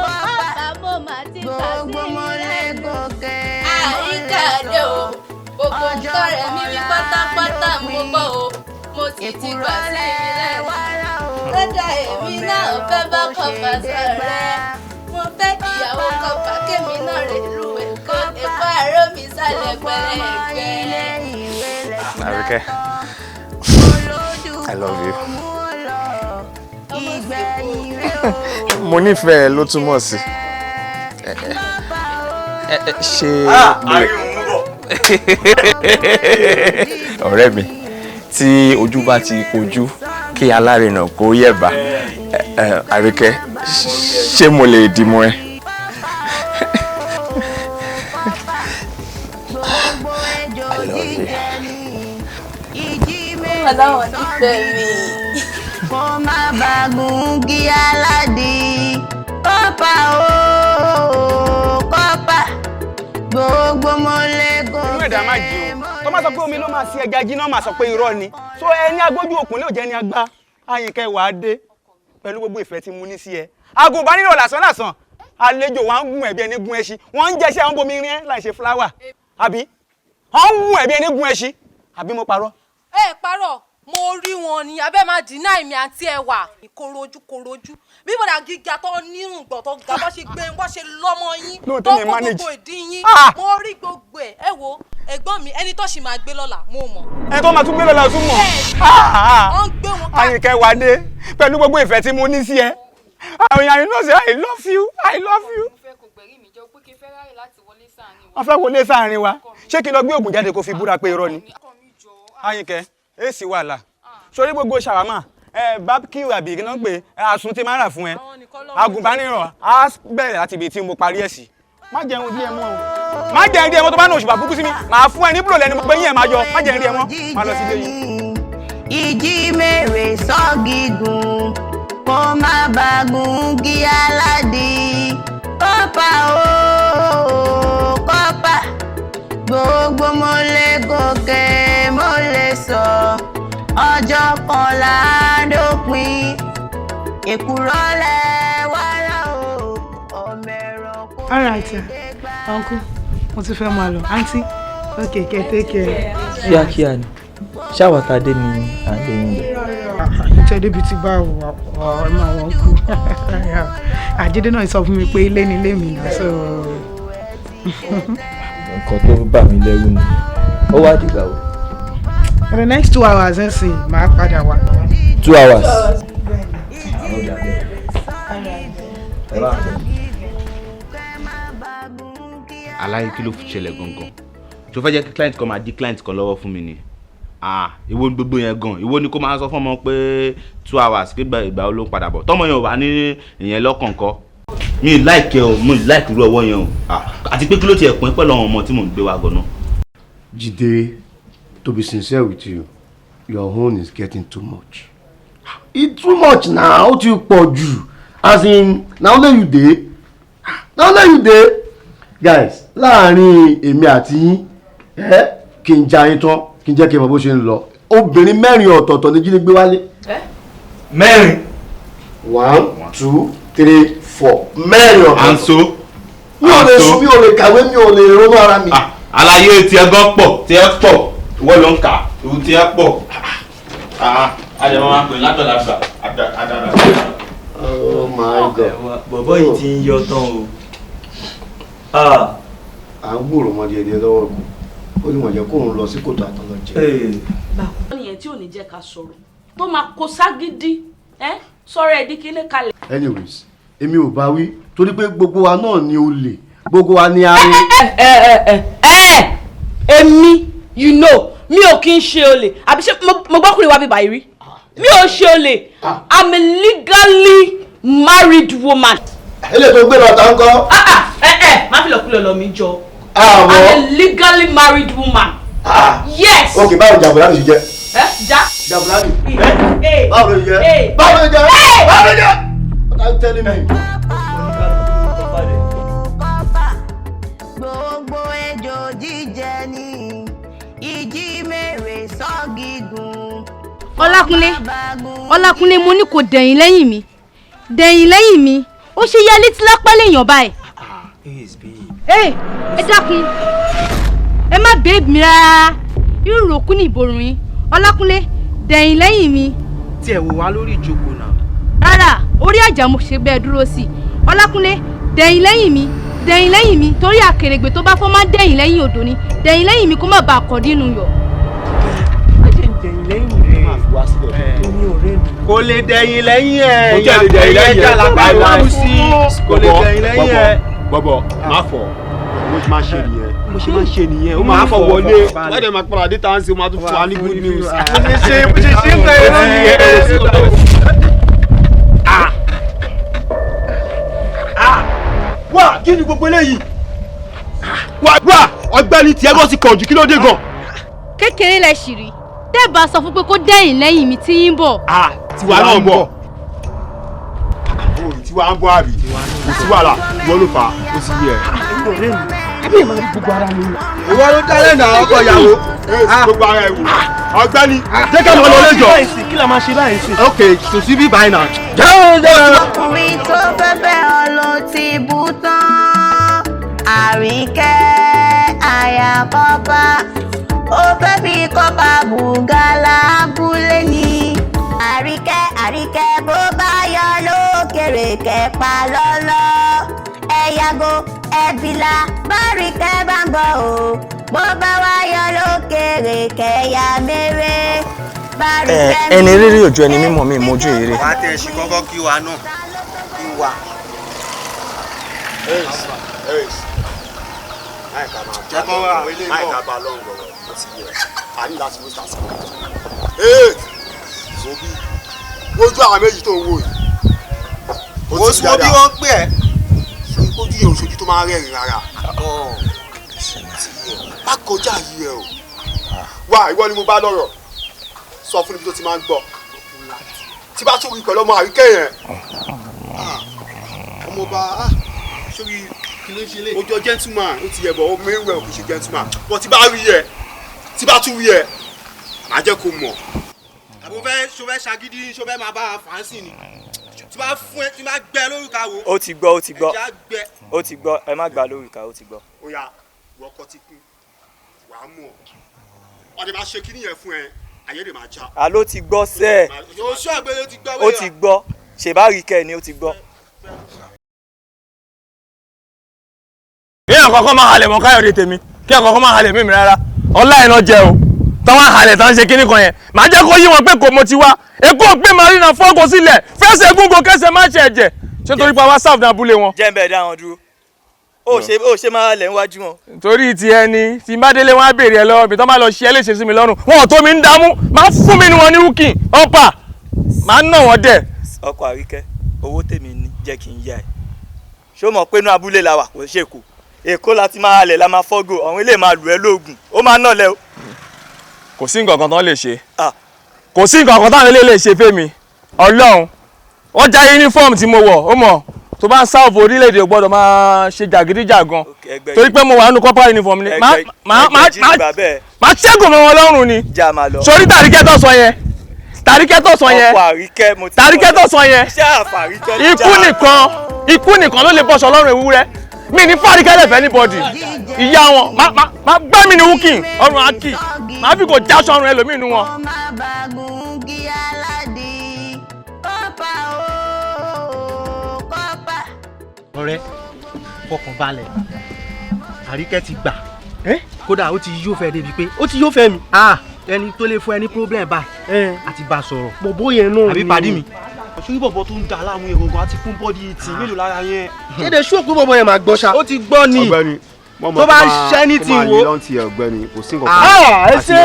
S5: Bàbá, mo mà ti gbà sí lẹ́nu. Àríkàdé o, gbogbo nǹkan rẹ̀ mi wí pátápátá mo gbọ́ o. Mo sì ti gbà sí lẹ́nu. Kódà èmi náà fẹ́ bá Kọ́pà sọ̀rẹ́. Mo fẹ́ ìyàwó Kọ́pà, kémi náà rè lu Èkó. Èkó àárọ̀ mi sálẹ̀ pẹ̀lẹ́pẹ̀lẹ́.
S8: Àríkẹ́, I love you. Mo nífẹ̀ẹ́ ló túmọ̀ sí. Ṣé mo lè ọ̀rẹ́ mi, tí ojú bá ti kojú, kí alárinà kó yẹ̀bà. Àríkẹ́, ṣé mo lè dìmú ẹ? I love you.
S5: Ọlọ́run nífẹ̀ẹ́ mi.
S6: Kó má bàa gungi aládì. Kọ́pà ooo, kọ́pà, gbogbo mo lè gòkè.
S11: Inú ẹ̀dá má jí o, tó má sọ pé omi ló máa ṣe ẹja jiná, máa sọ pé irọ́ ni. So ẹni agbójú òkun lè jẹ́ ni agbá. Àyìnkẹ́, wàá dé pẹ̀lú gbogbo ìfẹ́ tí mo ní sí ẹ. Agùnbánirọ̀ lásán lásán, àlejò wa ń gún ẹ̀bí ẹni gún ẹṣin. Wọ́n ń jẹṣẹ́, àwọn bomi rin ẹ́ láì ṣe fúláwà, àbí wọ́n ń gún ẹ̀bí ẹni gún ẹṣin, àbí mo parọ́?
S5: Ẹ parọ́, mo rí wọn ni. Abẹ́ máa deny mi àti ẹwà korojú korojú bí bọ̀dà gíga tó nírùngbọ̀n tó ga, bó ṣe gbé, bó ṣe lọ́mọ yín
S11: Lóòótọ́
S5: tó
S11: ni
S5: kó
S11: manage.
S5: gbogbo ìdí yín.
S11: Ah!
S5: Mo rí gbogbo ẹ̀. Ẹ wo ẹ̀gbọ́n mi, ẹni tó sì máa gbé lọ́la mo mọ̀.
S11: Ẹni tó máa tún gbé lọ́la tún mọ̀.
S5: Wọ́n ń gbé wọn.
S11: Àyìnkẹ́, wàá dé pẹ̀lú gbogbo ìfẹ́ tí mo ní sí ẹ. Àwọn èèyàn náà ṣe, I love you, I love you. Wọ́n fẹ́ wọlé sáàrin wa. Ṣé kí n lọ gbé ògùn jáde kó fi búra pé irọ́ ni? Àyìnkẹ́, èsì wàhálà sórí gbogbo ṣàwámà ẹ, barbecue, àbí kí ló ń pè é, àsun tí máa ń rà fún ẹ. Agùnbánirọ̀ á bẹ̀rẹ̀ láti ibi tí mo parí ẹ̀ sí. Má jẹun díẹ̀ mọ́ o, má jẹun díẹ̀ mọ́. Tó bá ní òṣùpá burúkú sí mi, màá fún ẹ ní búrò lẹ́nu pé yín ẹ̀ máa yọ. Má jẹun díẹ̀ mọ́, má lọ sí ilé yìí.
S6: Ìjì mèrè sọ́gígùn kó má bàa bàgùngì aládì. Kọ́pà ooo kọ́pà, gbogbo mo lè gòkè mo lè sọ, ọjọ́ kan là á dópin, èkùrọ́ lẹ̀ wàrà o, ọmọ ẹranko.
S15: All right, sir. Uncle, mo ti fẹ́ máa lọ. Aunty, okay, kẹ́ take care.
S3: Kíákíá ni ṣáwàtà dé ni à ń lè yín lọ.
S15: Ìtẹ́ débi tí bá wà ọ̀ máa wọ́n kú. Àjídé náà sọ fún mi pé ilé ni ilé mi náà, so.
S3: Nǹkan tó bà mí lẹ́rù nìyẹn. Ó wá dìgbà wo?
S15: For the next 2 hours, ẹ sì máa padà wá.
S3: 2 hours. Àwọn ọjà bẹ́ẹ̀. Ẹ bá ń
S7: Aláyé, kí ló fi ṣẹlẹ̀ gangan tó fẹ́ jẹ́ kí client kan máa di client kan lọ́wọ́ fún mi ni? Ah, ìwọ ni gbogbo yẹn gan. Ìwọ ni kó máa sọ fún ọmọ pé 2 hours, pé ìgbà wo ló ń padà bọ̀. Tọmọ yẹn ò bá ní ìyẹn lọ́kàn kọ́ mi ì like ẹ o, mi ì like irú ọwọ́ yẹn o. Ah, àti pé kí ló tiẹ̀ pín pẹ̀lú àwọn ọmọ tí mò ń gbé wa gan-an?
S19: Jide, to be sincere with you, your own is getting too much. It's too much now, ó ti pọ̀ jù. As in, na only you dey. Na only you dey. Guys, láàárín èmi àti yín, ẹ kí n ja yín tán, kí n jẹ́ kí n mọ bó ṣe ń lọ. Obìnrin mẹ́rin ọ̀tọ̀ọ̀tọ̀ ni Jídé gbé wálé.
S3: Mẹ́rin.
S19: One, two, three, four. Mẹ́rin ọ̀tọ̀ọ̀tọ̀.
S7: Àǹso.
S19: Mi ò lè sùn, mi ò lè kàwé, mi ò lè ronú ara mi.
S7: Àlàyé tiẹ̀ gan pọ̀, tiẹ̀ pọ̀, ìwọ ló ń kà, ìwọ tiẹ̀ pọ̀. Àjẹmọ́ máa ń pè lágbàlagbà àdàlà.
S19: Oh my God.
S3: Bọ̀bọ́ yìí ti ń yọ tán o.
S19: À ń gbòòrò ọmọdé ẹni lọ́wọ́ kù, ó ní wọ́n jẹ́ kóun lọ sí kòtò àtọ́lọ́ jẹ.
S1: Báwo nìyẹn tí ò ní jẹ́ ká sọ̀rọ̀ tó máa kó ságídí ẹ́ sọ̀rọ̀ ẹ̀ di kíní kalẹ̀.
S19: Anyways, èmi ò bá wí torí pé gbogbo wa náà ni olè, gbogbo wa ni arin.
S14: Ẹ ẹ ẹ ẹ, èmi, you know mi ò kí ń ṣe olè. Àbí ṣé mo gbọ́kùnrin wa bíbá yìí rí? Mi ò ṣe olè. I'm a legally married woman.
S19: Eléyìí tó gbé lọ ta ń kọ́.
S14: Ẹ ẹ, má fi lọ́kùnrin lọ mi jọ.
S19: Àwọ̀.
S14: I'm a legally married woman. Yes.
S19: Ok, báwo Jàbùlánì ṣe jẹ́?
S14: Ẹ já.
S19: Jàbùlánì.
S14: Ẹ
S19: Báwo ló jẹ́? Báwo ló jẹ́? Báwo ló jẹ́? What are you telling me?
S6: Gbogbo ejò jíjẹ ní ìjì mèrè sọ́gígùn.
S5: Ọlákúnlé, Ọlákúnlé, mo ní kò dẹ̀yìn lẹ́yìn mi, dẹ̀yìn lẹ́yìn mi. Ó ṣe yá létí lápá lèèyàn báyìí. Ẹ ẹ dákun, ẹ má babe mi rárá. Irú ìròkú ní ìborùn yín. Ọlákúnlé, dẹ̀yìn lẹ́yìn mi.
S18: Tí ẹ wò wá lórí ìjókòó náà.
S5: Rárá, orí àjà mo ṣe bẹ́ẹ̀ dúró sí i. Ọlákúnlé, dẹ̀yìn lẹ́yìn mi, dẹ̀yìn lẹ́yìn mi, torí àkèrègbè tó bá fọ́ máa ń dẹ̀yìn lẹ́yìn odò ni. Dẹ̀yìn lẹ́yìn mi kó má bàa kọ̀ dínú yọ̀.
S17: Má ṣe dẹ̀yìn lẹ́yìn rẹ̀.
S16: Máa fi wá sílẹ̀.
S17: Èmi ò rẹ́ mi.
S11: Kò lè dẹ̀yìn lẹ́yìn ẹ̀.
S16: Kò tẹ̀ lè dẹ̀yìn lẹ́yìn ẹ̀.
S11: Láìláì kò lè dẹ̀yìn lẹ́yìn ẹ̀.
S16: Bọ̀bọ̀, má fọ̀. Bó ṣe máa ṣe nìyẹn.
S11: Bó ṣe máa ṣe nìyẹn, ó
S16: máa fọ̀ wọlé.
S11: Wọ́n dẹ̀ máa padà dé táǹsì, ó máa tún fún wa ní good news.
S16: Bó ṣe ń tẹ̀lé nìyẹn. Wá, kí ni gbogbo eléyìí? Wá wá, ọ̀gbẹ́ni, tiẹ̀ bọ́ sí kọ̀ọ̀jù, kí ló dé gan?
S5: Kékeré lẹ ṣì rí tẹ́ bá sọ fún pé kó dẹ̀yìn lẹ́yìn mi tí yín bọ̀.
S16: Tiwa náà ń bọ̀. Tiwa ń bọ̀ àbí? Kò sí wàhálà, ìwọ ló fà á, ó sì yẹ.
S17: Àbí ìmọ̀ gbogbo ara mi.
S16: Ìwọ ló dálẹ̀ náà, ọkọ ìyàwó. Gbogbo ara ẹ̀ wò. Ọ̀gbẹ́ni, jẹ́ ká máa lọ lẹ́jọ́.
S17: Kí la máa ṣe báyìí sí?
S16: Ok, kò sí bí báyìí náà. Jẹ́ jẹ́.
S6: Ọkùnrin tó fẹ́ fẹ́ ọ ló ti bú tán. Àríkẹ́ àyà kọ́pá, ó fẹ́ fi kọ́pá bùgálà abúlé ni. Àríkẹ́, Àríkẹ́, bó bá yọ lókèrè kẹ́pa lọ́lọ́. Ẹ yàgò ẹ̀bìlà báríkẹ́ bá ń bọ̀ o. Bó bá wá yọ lókèrè kẹ́yà mẹ́rẹ́. Báríkẹ́
S8: Ẹni rírí òjò ẹni mímọ̀ mi mójú èrè.
S11: Wà á tẹ̀ ṣe kọ́kọ́ kí wa náà kí wa.
S16: Jẹ́ kọ́ wá láìka bá lọ́rùn lọ́wọ́, ó ti yẹ a ní láti wíṣà sí i. Ee, Zobi, wojú àwọn méjì tó ń wò yìí.
S11: Wo sí wo bí wọ́n ń pè ẹ́.
S16: Ṣé kójú yẹn ò ṣojú tó máa ń rẹ́rìn rárá? Má kọjá yìí ẹ o. Wá, ìwọ ni mo bá lọ́rọ̀. Sọ fún níbi tó ti máa ń gbọ́. Tí bá tún rí pẹ̀lú ọmọ Àríkẹ́ yẹn, Ọmọọba, sórí kí ló ń ṣe lé. Ojú gentleman ó ti yẹ bọ̀, ó mẹ́wẹ̀ẹ́ kò ṣe gentleman. Bọ̀ tí bá rí ẹ, tí bá tún rí ẹ, màá jẹ́ kó mọ̀. Àbò fẹ́ ṣo fẹ́ ṣagídí, ṣo fẹ́ máa bá a fà á sí ni. Tí bá fún ẹ, tí bá gbẹ lórúkà wo.
S3: Ó ti gbọ́, ó ti gbọ́.
S16: Ẹ̀jẹ̀ á gbẹ.
S3: Ó ti gbọ́, ẹ má gbà lórúkà, ó ti gbọ́.
S16: Ó yá, wọ́kọ́ ti kún, wàá mọ̀. Ọ̀dẹ̀ máa ṣe kíní yẹn fún ẹ, ayé lè máa já.
S3: Àló ti gbọ́ sẹ́ẹ̀.
S16: Oṣù àgbẹ̀ ló ti gbọ́.
S3: Ó ti gbọ́, ṣèbáríkẹ́ ni ó ti gbọ́.
S8: Kí ọ̀kọ̀ọ̀kan máa halẹ̀ mọ́ Káyọ̀dé tèmi, kí ọ̀kọ̀ọ̀kan máa halẹ̀ mímì rárá. Ọlá iná jẹ o, táwọn halẹ̀ tán ṣe kíní kan yẹn. Màá jẹ́ kó yí wọn pé kò mo ti wá. Èkó pé Marina fọ́gò sílẹ̀, fẹsẹ̀ gúngo kẹsẹ̀ má ṣe ẹ̀jẹ̀. Ṣé torí pa wá sáàfù ní abúlé wọn?
S3: Jẹ́ ń bẹ̀ dá wọn dúró. Ó ṣe máa halẹ̀ níwájú wọn.
S8: Torí ti ẹni tí bá délé wọn á béèrè ẹ lọ́wọ́ mi, tán bá lọ ṣe é léṣe sí mi lọ́rùn. Wọn ò tó mi ń dámú, máa fún mi ní wọn ní húkìn, ọ̀pà, máa nà wọ́n dẹ̀.
S3: Ọkọ Àríkẹ́, owó tèmi ní jẹ́ kí n yá ẹ. Ṣé o mọ̀ pé inú abúlé la wà, kò ṣe Èkó? Èkó la ti máa halẹ̀, la máa fọ́gò, àwọn ilé máa lù ẹ́ lóògùn, ó máa nà lẹ́ o.
S8: Kò sí nǹkan kan tán lè ṣe. Kò sí nǹkan kan táwọn ilé lè ṣe fẹ́mi. Ọlọ́run, wọ́n já yúnífọ́ọ̀mù tí mo wọ̀, ó mọ̀ tó bá ń sáàfù orílẹ̀-èdè ò gbọ́dọ̀ máa ṣe jàgídíjàgan. Torí pé mo wà nínú corporal uniform ni. Máa ṣẹ́gun mọ́ wọn lọ́rùn ni. Sórí Tàríkẹ́ tó sọ yẹn. Tàríkẹ́ tó sọ yẹn. Tàríkẹ́ tó sọ yẹn. Ikú nìkan ló lè bọ́ṣọ lọ́rùn ewúrẹ́. Mi ní Fàríkẹ́ lè fẹ́ anybody. Ìyá wọn má gbẹ́ mi ní wúkìn ọrùn àkì. Má fi kò jáṣọ ọrùn ẹlòmíì nú wọn.
S17: Ọ̀rẹ́, fọkàn balẹ̀, Àríkẹ́ ti gbà. Kódà ó ti yóò fẹ́ débi pé ó ti yóò fẹ́ mi. Ẹni tó lè fún ẹ ní problem báyìí àti bá sọ̀rọ̀.
S16: Bọ̀bọ̀ yẹn náà ni.
S17: Àbí pàdé mi.
S16: Sórí bọ̀bọ̀ tó ń da aláàmú yẹn gangan àti fún bọ́dí tì mélòó lára yẹn.
S17: Ṣéde ṣó pé bọ̀bọ̀ yẹn máa gbọ́ ṣá. Ó ti gbọ́ ni.
S16: Ọ̀gbẹ́ni, mo mọ̀
S17: tó bá ṣẹ́ ní
S16: kó
S17: ti
S16: máa
S17: wo.
S16: yí lọ́ntì ẹ̀ ọ̀gbẹ́ni, kò sí nǹkan kan.
S17: Ẹ ṣe.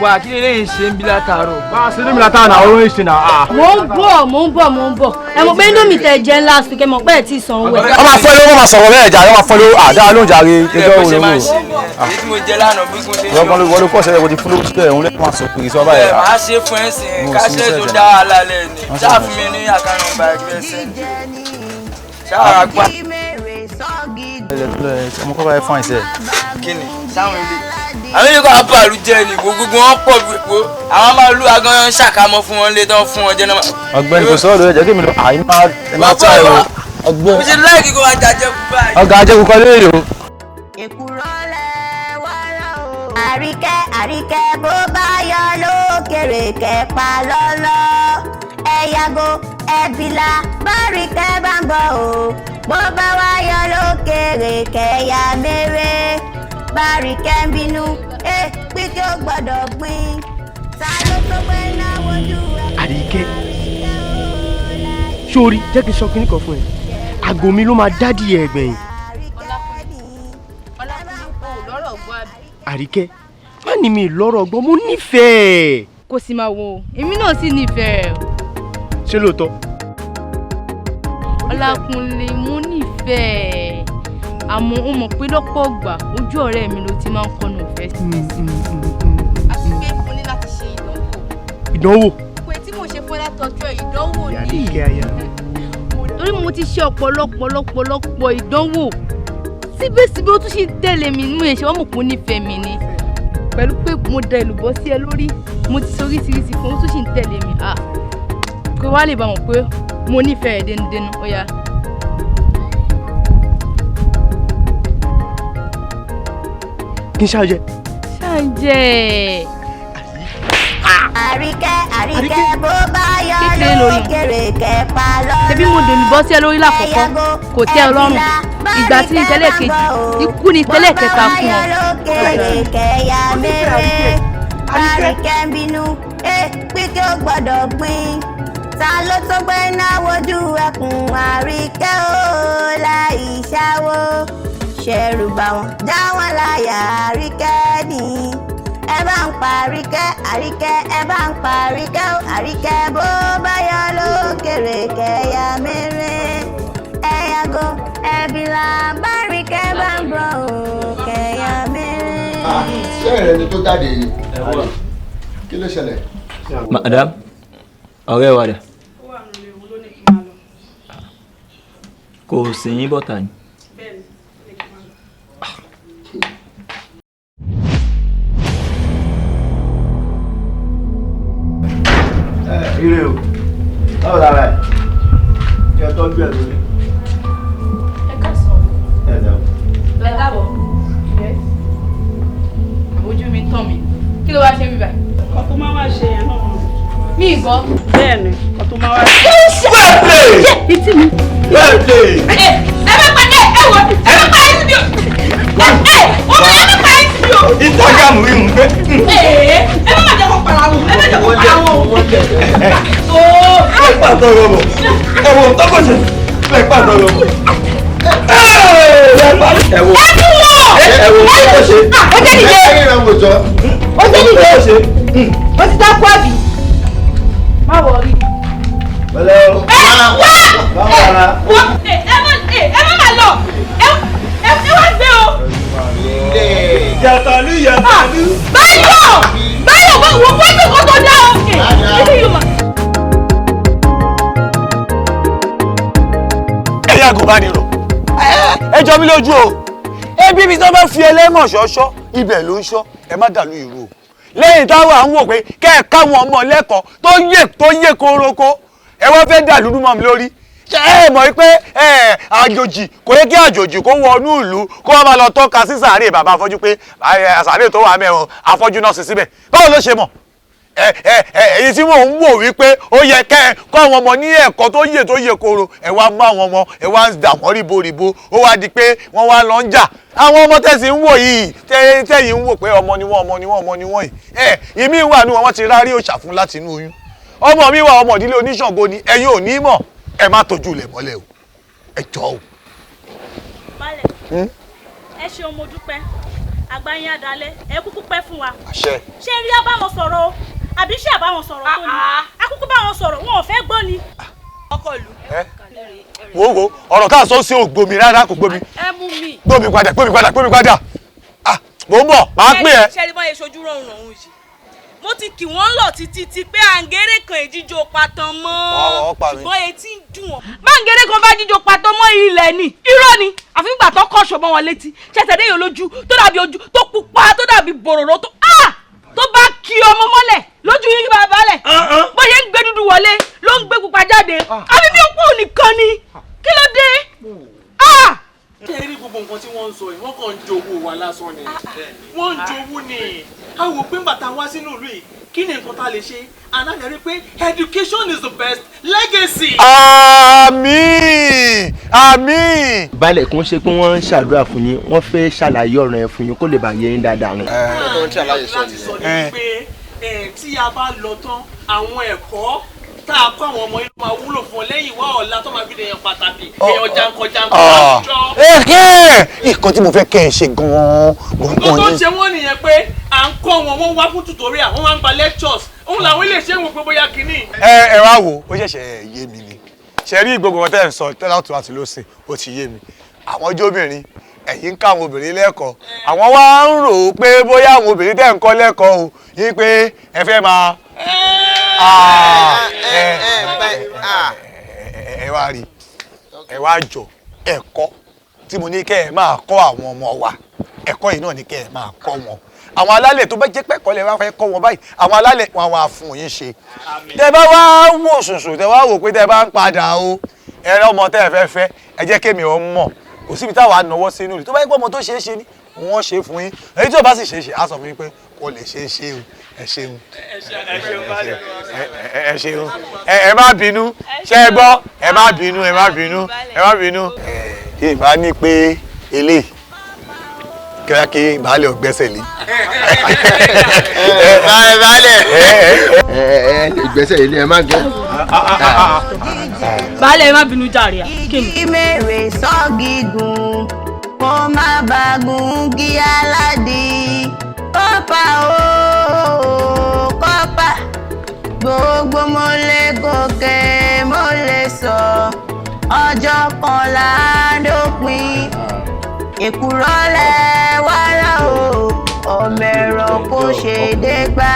S10: Wà kí lè ṣe ń bí látàárọ̀.
S4: Bá a ṣe ní mi látàárọ̀ náà, ọ̀rọ̀ ìṣe náà.
S5: Mò ń bọ̀, mò ń bọ̀, mò ń bọ̀. Ẹ mọ̀ pé indomie tẹ jẹ last week, ẹ mọ̀ pé ẹ ti sanwó ẹ̀.
S8: Wọ́n máa fọ́ lówó, wọ́n máa sọ̀rọ̀ bẹ́ẹ̀ jàre, wọ́n máa fọ́ lówó, àdá ló ń jàre, ẹjọ́
S10: Bó
S8: òun
S10: ṣe
S8: ló
S10: máa ń
S8: wò.
S10: ṣe nìyẹn. Èyí tí mo jẹ lánàá bí mo ṣe ṣe.
S8: Wọ́n ló kọ́ ṣẹlẹ̀ kò ti fún lówó sílẹ̀, òun lẹ́kọ̀ọ́ máa sọ pé sọ báyìí.
S10: Ẹ máa ṣe fún ẹ sìn,
S8: Mo
S10: káṣẹ́
S8: sì ń
S10: tó
S8: ṣẹ̀jẹ̀.
S10: dá wàhálà lẹ̀ ni.
S8: Wọ́n
S10: Ṣáà
S8: ṣe
S10: fún mi ní àkànnà ọgbà ẹgbẹ́ sẹ́ńdì. Ṣáà gbà.
S8: Ọmọ kọ́ bá yẹ fún àìsẹ̀.
S10: Kí ni? Sáwọn ilé. Àwọn ilé kọ́ àbàlù jẹ́ ni gbogbo wọn pọ̀ gbogbo. Àwọn máa lù agan ṣàkámọ́ fún wọn lé tán fún wọn jẹ́ náà.
S8: Ọ̀gbẹ́ni kò sọ̀rọ̀ lórí ẹ̀jẹ̀ kí mi lọ àyè máa tà ẹ̀ o. Ọ̀gbẹ́ni.
S10: Mo ṣe láìkí kó máa jàjẹ́ kú báyìí.
S8: Ọ̀gá ajẹ́kù kọ́ léèrè o.
S6: Àríkẹ́, Àríkẹ́ bó bá yọ lókèrè kẹ́pa lọ́lọ́. Ẹ yàgò ẹ̀bìlà báríkẹ́ bá ń bọ̀ o. Bó bá wá yọ lókèrè kẹ́yà méré. Báríkẹ́ ń bínú, ẹ pín kí ó gbọ́dọ̀ gbìn. Ta ló tó pé náà wojú ẹ?
S17: Àríkẹ́, sórí jẹ́ kí n sọ kíní kan fún ẹ, àgọ́ mi ló máa dádì ẹ gbẹ̀yìn. Àríkẹ́, má ní mi lọ́rọ̀ gbọ́, mo nífẹ̀ẹ́.
S5: Kò sì máa wo, èmi náà sì nífẹ̀ẹ́.
S17: Ṣé lóòótọ́?
S5: Ọlákúnlé, mo nífẹ̀ẹ́. Àmọ́ ó mọ̀ pé lọ́pọ̀ ọgbà ojú ọ̀rẹ́ mi ló ti máa ń kọnu ìfẹ́ sí. Àti pé mo ní láti ṣe ìdánwò.
S17: Ìdánwò?
S5: Pé tí mo ṣe fún látọjọ́ ìdánwò ni.
S17: Àríkẹ́ aya.
S5: Torí mo ti ṣe ọ̀pọ̀lọpọ̀lọpọ̀lọpọ̀ ìdánwò. Síbẹ̀síbẹ̀ ó tún ṣì ń tẹ̀lé mi, mo ṣe wọ́n mọ̀ pé ó nífẹ̀ẹ́ mi ni. Pẹ̀lú pé mo da èlùbọ́ sí ẹ lórí, mo ti ṣe oríṣiríṣi fún, ó tún ṣì ń tẹ̀lé mi. Kó wá lè bá mọ̀ pé mo nífẹ̀ẹ́ dénúdénú, ó yá.
S17: Kí n ṣáà jẹ.
S5: Ṣáà jẹ.
S6: Àríkẹ́, Àríkẹ́ bó bá yọ
S5: Kékeré lórí.
S6: lókèrè kẹ́pa lọ́lọ́.
S5: Ṣebí mo dèlù bọ́ sí ẹ lórí lákọ̀ọ́kọ́, kò tẹ́ ọ lọ́rùn. Ìgbà tí ní tẹ́lẹ̀ kejì, ikú ni tẹ́lẹ̀ kẹta fún ọ.
S6: Lókèrè kẹ́yà méré. Báríkẹ́ ń bínú, ẹ pín kí ó gbọ́dọ̀ gbìn. Ta ló tó gbé náà wojú ẹkùn Àríkẹ́ ó láì ṣáwó. Ṣẹ̀rù bà wọ́n, já wọn láyà Àríkẹ́ ni. Ẹ bá ń pa Àríkẹ́, Àríkẹ́, ẹ bá ń pa Àríkẹ́ ó, Àríkẹ́ bó bá yọ lókèrè kẹ́yà méré. Ẹ yàgò ẹ̀bìlà báríkẹ́ bá ń bọ̀ ó kẹ́yà méré.
S2: Ṣé ẹ̀rẹ́ ni tó jáde yìí? Kí ló ṣẹlẹ̀?
S3: Madam, ọ̀rẹ́ wa dà? Kò sí yín bọ́tà ni.
S19: Ire o, báwo lára ẹ̀? Kí ẹ tọ́jú ẹ̀ lórí.
S14: Ẹ káàsán.
S19: Ẹ ǹlẹ́ o.
S14: Ẹ káàbọ̀. Àbójú mi ń tàn mí. Kí ló wá ṣe mí báyìí?
S9: Ọkọ tó máa wá ṣe yẹn náà.
S14: Mi ì gbọ́.
S9: Bẹ́ẹ̀ni, ọkọ tó máa wá ṣe.
S14: Ṣé ìtì mi?
S19: Well played.
S14: Ẹ ẹ bá pa ẹ ẹ wọ ẹ bá pa ẹ síbi o. Ẹ ẹ ọmọ ẹ bá pa ẹ síbi o.
S11: Instagram rí n gbé.
S14: Ẹ ẹ má jẹ́ kó para wọn, ẹ má jẹ́ kó para wọn.
S11: Ẹ pàtó rọrùn. Ẹ wo tọkọ̀ṣe. Ẹ pàtó rọrùn. Ẹ wo. Ẹ wo tọkọ̀ṣe.
S14: Ó jẹ́ nìyẹn. Ó jẹ́ nìyẹn. Ó ti dákú àbí. Má wọrí.
S19: Pẹ̀lẹ́ o.
S14: Ẹ wá.
S19: Báwo lára?
S14: Ẹ má má lọ. Ẹ wá gbé o.
S11: Yàtàlú yàtàlú.
S14: Báyọ̀! Báyọ̀ wọ́n wọ́n tó kọ́ tó dá o. Ibi yóò máa.
S12: Ẹ̀yin àgùnbánirọ̀, ẹ jọ mí lójú o. Ẹbí mi tó bá fi ẹlẹ́mọ̀ ṣọ́ṣọ́, ibẹ̀ ló ń ṣọ́, ẹ má dàlú ìrú o. Lẹ́yìn táwọn à ń wò pé kẹ́ ẹ káwọn ọmọ lẹ́kọ̀ọ́ tó yè kórókó, ẹ wá fẹ́ dàlú mọ́ mi lórí. Ṣé ẹ mọ̀ pé àjòjì kò yẹ kí àjòjì kó wọnú ìlú kó wọ́n máa lọ tọ́ka sí sàárè bàbá afọ́jú pé sàárè tó wà mẹ́rin afọ́jú náà sí síbẹ̀? Báwo ló ṣe mọ̀? Èyí tí mò ń wò wípé ó yẹ kẹ́ ẹ kọ́ àwọn ọmọ ní ẹ̀kọ́ tó yè koro, ẹ wá mú àwọn ọmọ, ẹ wá ń dà wọ́n ríboríbo, ó wá di pé wọ́n wá lọ ń jà. Àwọn ọmọ tẹ̀sí ń wò yìí, tẹ̀yìn ń wò pé ọmọ ni wọ́n, ọmọ ni wọ́n, ọmọ ni wọ́n yìí, ẹ ìmí wà nù wọn ti rárí òòṣà fún láti inú oyún. Ọmọ mi wà, ọmọ ìdílé oníṣàngó ni, ẹ̀yin ò ní mọ̀. Ẹ má tọ́jú ilẹ̀ mọ́lẹ̀ o, ẹ jọ o.
S9: Balẹ̀, ẹ ṣeun, mo dúpẹ́. Àgbáyé adalẹ̀, ẹ kúkú pẹ́ fún wa.
S12: Àṣẹ.
S9: Ṣé rí á bá wọn sọ̀rọ̀ o? Àbí ṣé àbá wọn sọ̀rọ̀ tó ni? Akúkú bá wọn sọ̀rọ̀, wọn ò fẹ́ gbọ́ ni.
S14: Ọkọ ìlú.
S12: Wo wo, ọ̀rọ̀ tá a sọ sí ò gbomi rárá, kò gbomi.
S14: Ẹ mú mi.
S12: Gbomi padà, gbomi padà, gbomi padà. Ah, mò ń bọ̀, màá pè ẹ́.
S14: Ṣé ẹ rí bọ́n yẹn ṣojú rọrùn ọ̀hún yìí? Mo ti kì wọ́n lọ títí ti pé àǹgẹ́rẹ́ kan èjíjó patán mọ́, ṣùgbọ́n etí ń dùn wọ́n. Báǹgẹ́rẹ́ kan bá jíjó patán mọ́ ilẹ̀ ni, irọ́ ni, àfi ìgbà tó kọ́ ṣọ̀bọ̀n wọn létí. Ṣẹ̀ṣẹ̀ dé yòó lójú tó dàbí ojú tó pupa tó dàbí bòròró tó tó bá kí ọmọ mọ́lẹ̀ lójú yín bá balẹ̀. Bóyá ń gbé dúdú wọlé ló ń gbé pupa jáde, àbí bí òkú nìkan ni, kí ló dé?
S4: Ṣé ẹ rí gbogbo nǹkan tí wọ́n ń sọ yìí? Wọ́n kàn ń jowú wa lásán ni, wọ́n ń jowú ni. A wò pé ńgbà tá a wá sínú ìlú yìí, kí ni nǹkan tá a lè ṣe? And a lè rí pé education is the best legacy.
S12: Àmín, àmín.
S2: Balẹ̀ kún ṣe pé wọ́n ń ṣàdúrà fún yín, wọ́n fẹ́ ṣàlàyé ọ̀rọ̀ yẹn fún yín kó lè bá yé yín dáadáa ni.
S4: Láti sọ ni pé tí a bá lọ tán, àwọn ẹ̀kọ́ tá a kọ́ àwọn ọmọ yìí máa wúlò fún ọ lẹ́yìn wá ọ̀la tó máa fi dèèyàn pàtàkì, èèyàn jankan-jankan láwùjọ.
S12: Nǹkan tí mo fẹ́ kẹ́ ẹ ṣe gan-an
S4: Nǹkan tó ń ṣe wọ́n nìyẹn pé à ń kọ́ wọn, wọ́n wá fún tutorial, wọ́n wá ń gba lectures, òun làwọn ilé iṣẹ́ ń wò pé bóyá kínní.
S12: Ẹ wá wo, ó ṣẹ̀ṣẹ̀ yé mi ni. Ṣe rí gbogbo nǹkan tẹ́ ẹ̀ ń sọ tẹ́lá tó àti lósìn, ó ti yé mi. Àwọn ọjọ́ obìnrin, ẹ̀yin ń ká àwọn obìnrin lẹ́kọ̀ọ́, àwọn wá ń rò ó pé bóyá àwọn obìnrin tẹ́ ń kọ́ lẹ́kọ̀ọ́ o yín pé ẹ fẹ́ máa ẹ wá rí, ẹ wá jọ ẹ̀kọ́ tí mo ní kẹ́ ẹ máa kọ́ àwọn ọmọ wa, ẹ̀kọ́ yìí náà ní kẹ́ ẹ máa kọ́ wọn. Àwọn alálẹ̀ tó bá jẹ́ pẹ́kọ́ lẹ wá fẹ́ kọ́ wọn báyìí, àwọn alálẹ̀ wọn wá fún yín ṣe. Tẹ bá wá wò sùnsùn, tẹ wá wò pé tẹ bá ń padà o, ẹ rẹ ọmọ tẹ ẹ fẹ́ fẹ́, ẹ jẹ́ kémi ò mọ̀. Kò síbi táwa náwó sínú rẹ̀ tó bá yẹ pé ọmọ tó ṣeé ṣe ni wọ́n ṣe fún yín, èyí tí ò bá sì ṣeé ṣe á sọ fún yín pé kò lè ṣeé ṣe o. Ẹ ṣeun, ẹ ṣeun, ẹ má bínú, ṣe é gbọ́, ẹ má bínú, ẹ má bínú, ẹ má bínú. Kí ìbá ní pé eléyìí kíá kí baálé ọgbẹ́sẹ̀ lé.
S2: Baálé ẹ ìgbésẹ̀ ilé ẹ má gẹ.
S14: Baálé, ẹ má bínú jàre. Kí ni.
S6: Kí mèrè sọ́gígùn kó má bàa gùn kí aládì kọ́pà ó kọ́pà, gbogbo mo lè gòkè mo lè sọ, ọjọ́ kan là á dópin, èkùrọ́ lẹ̀ wàrà o ọmọ kó ṣe dégbà.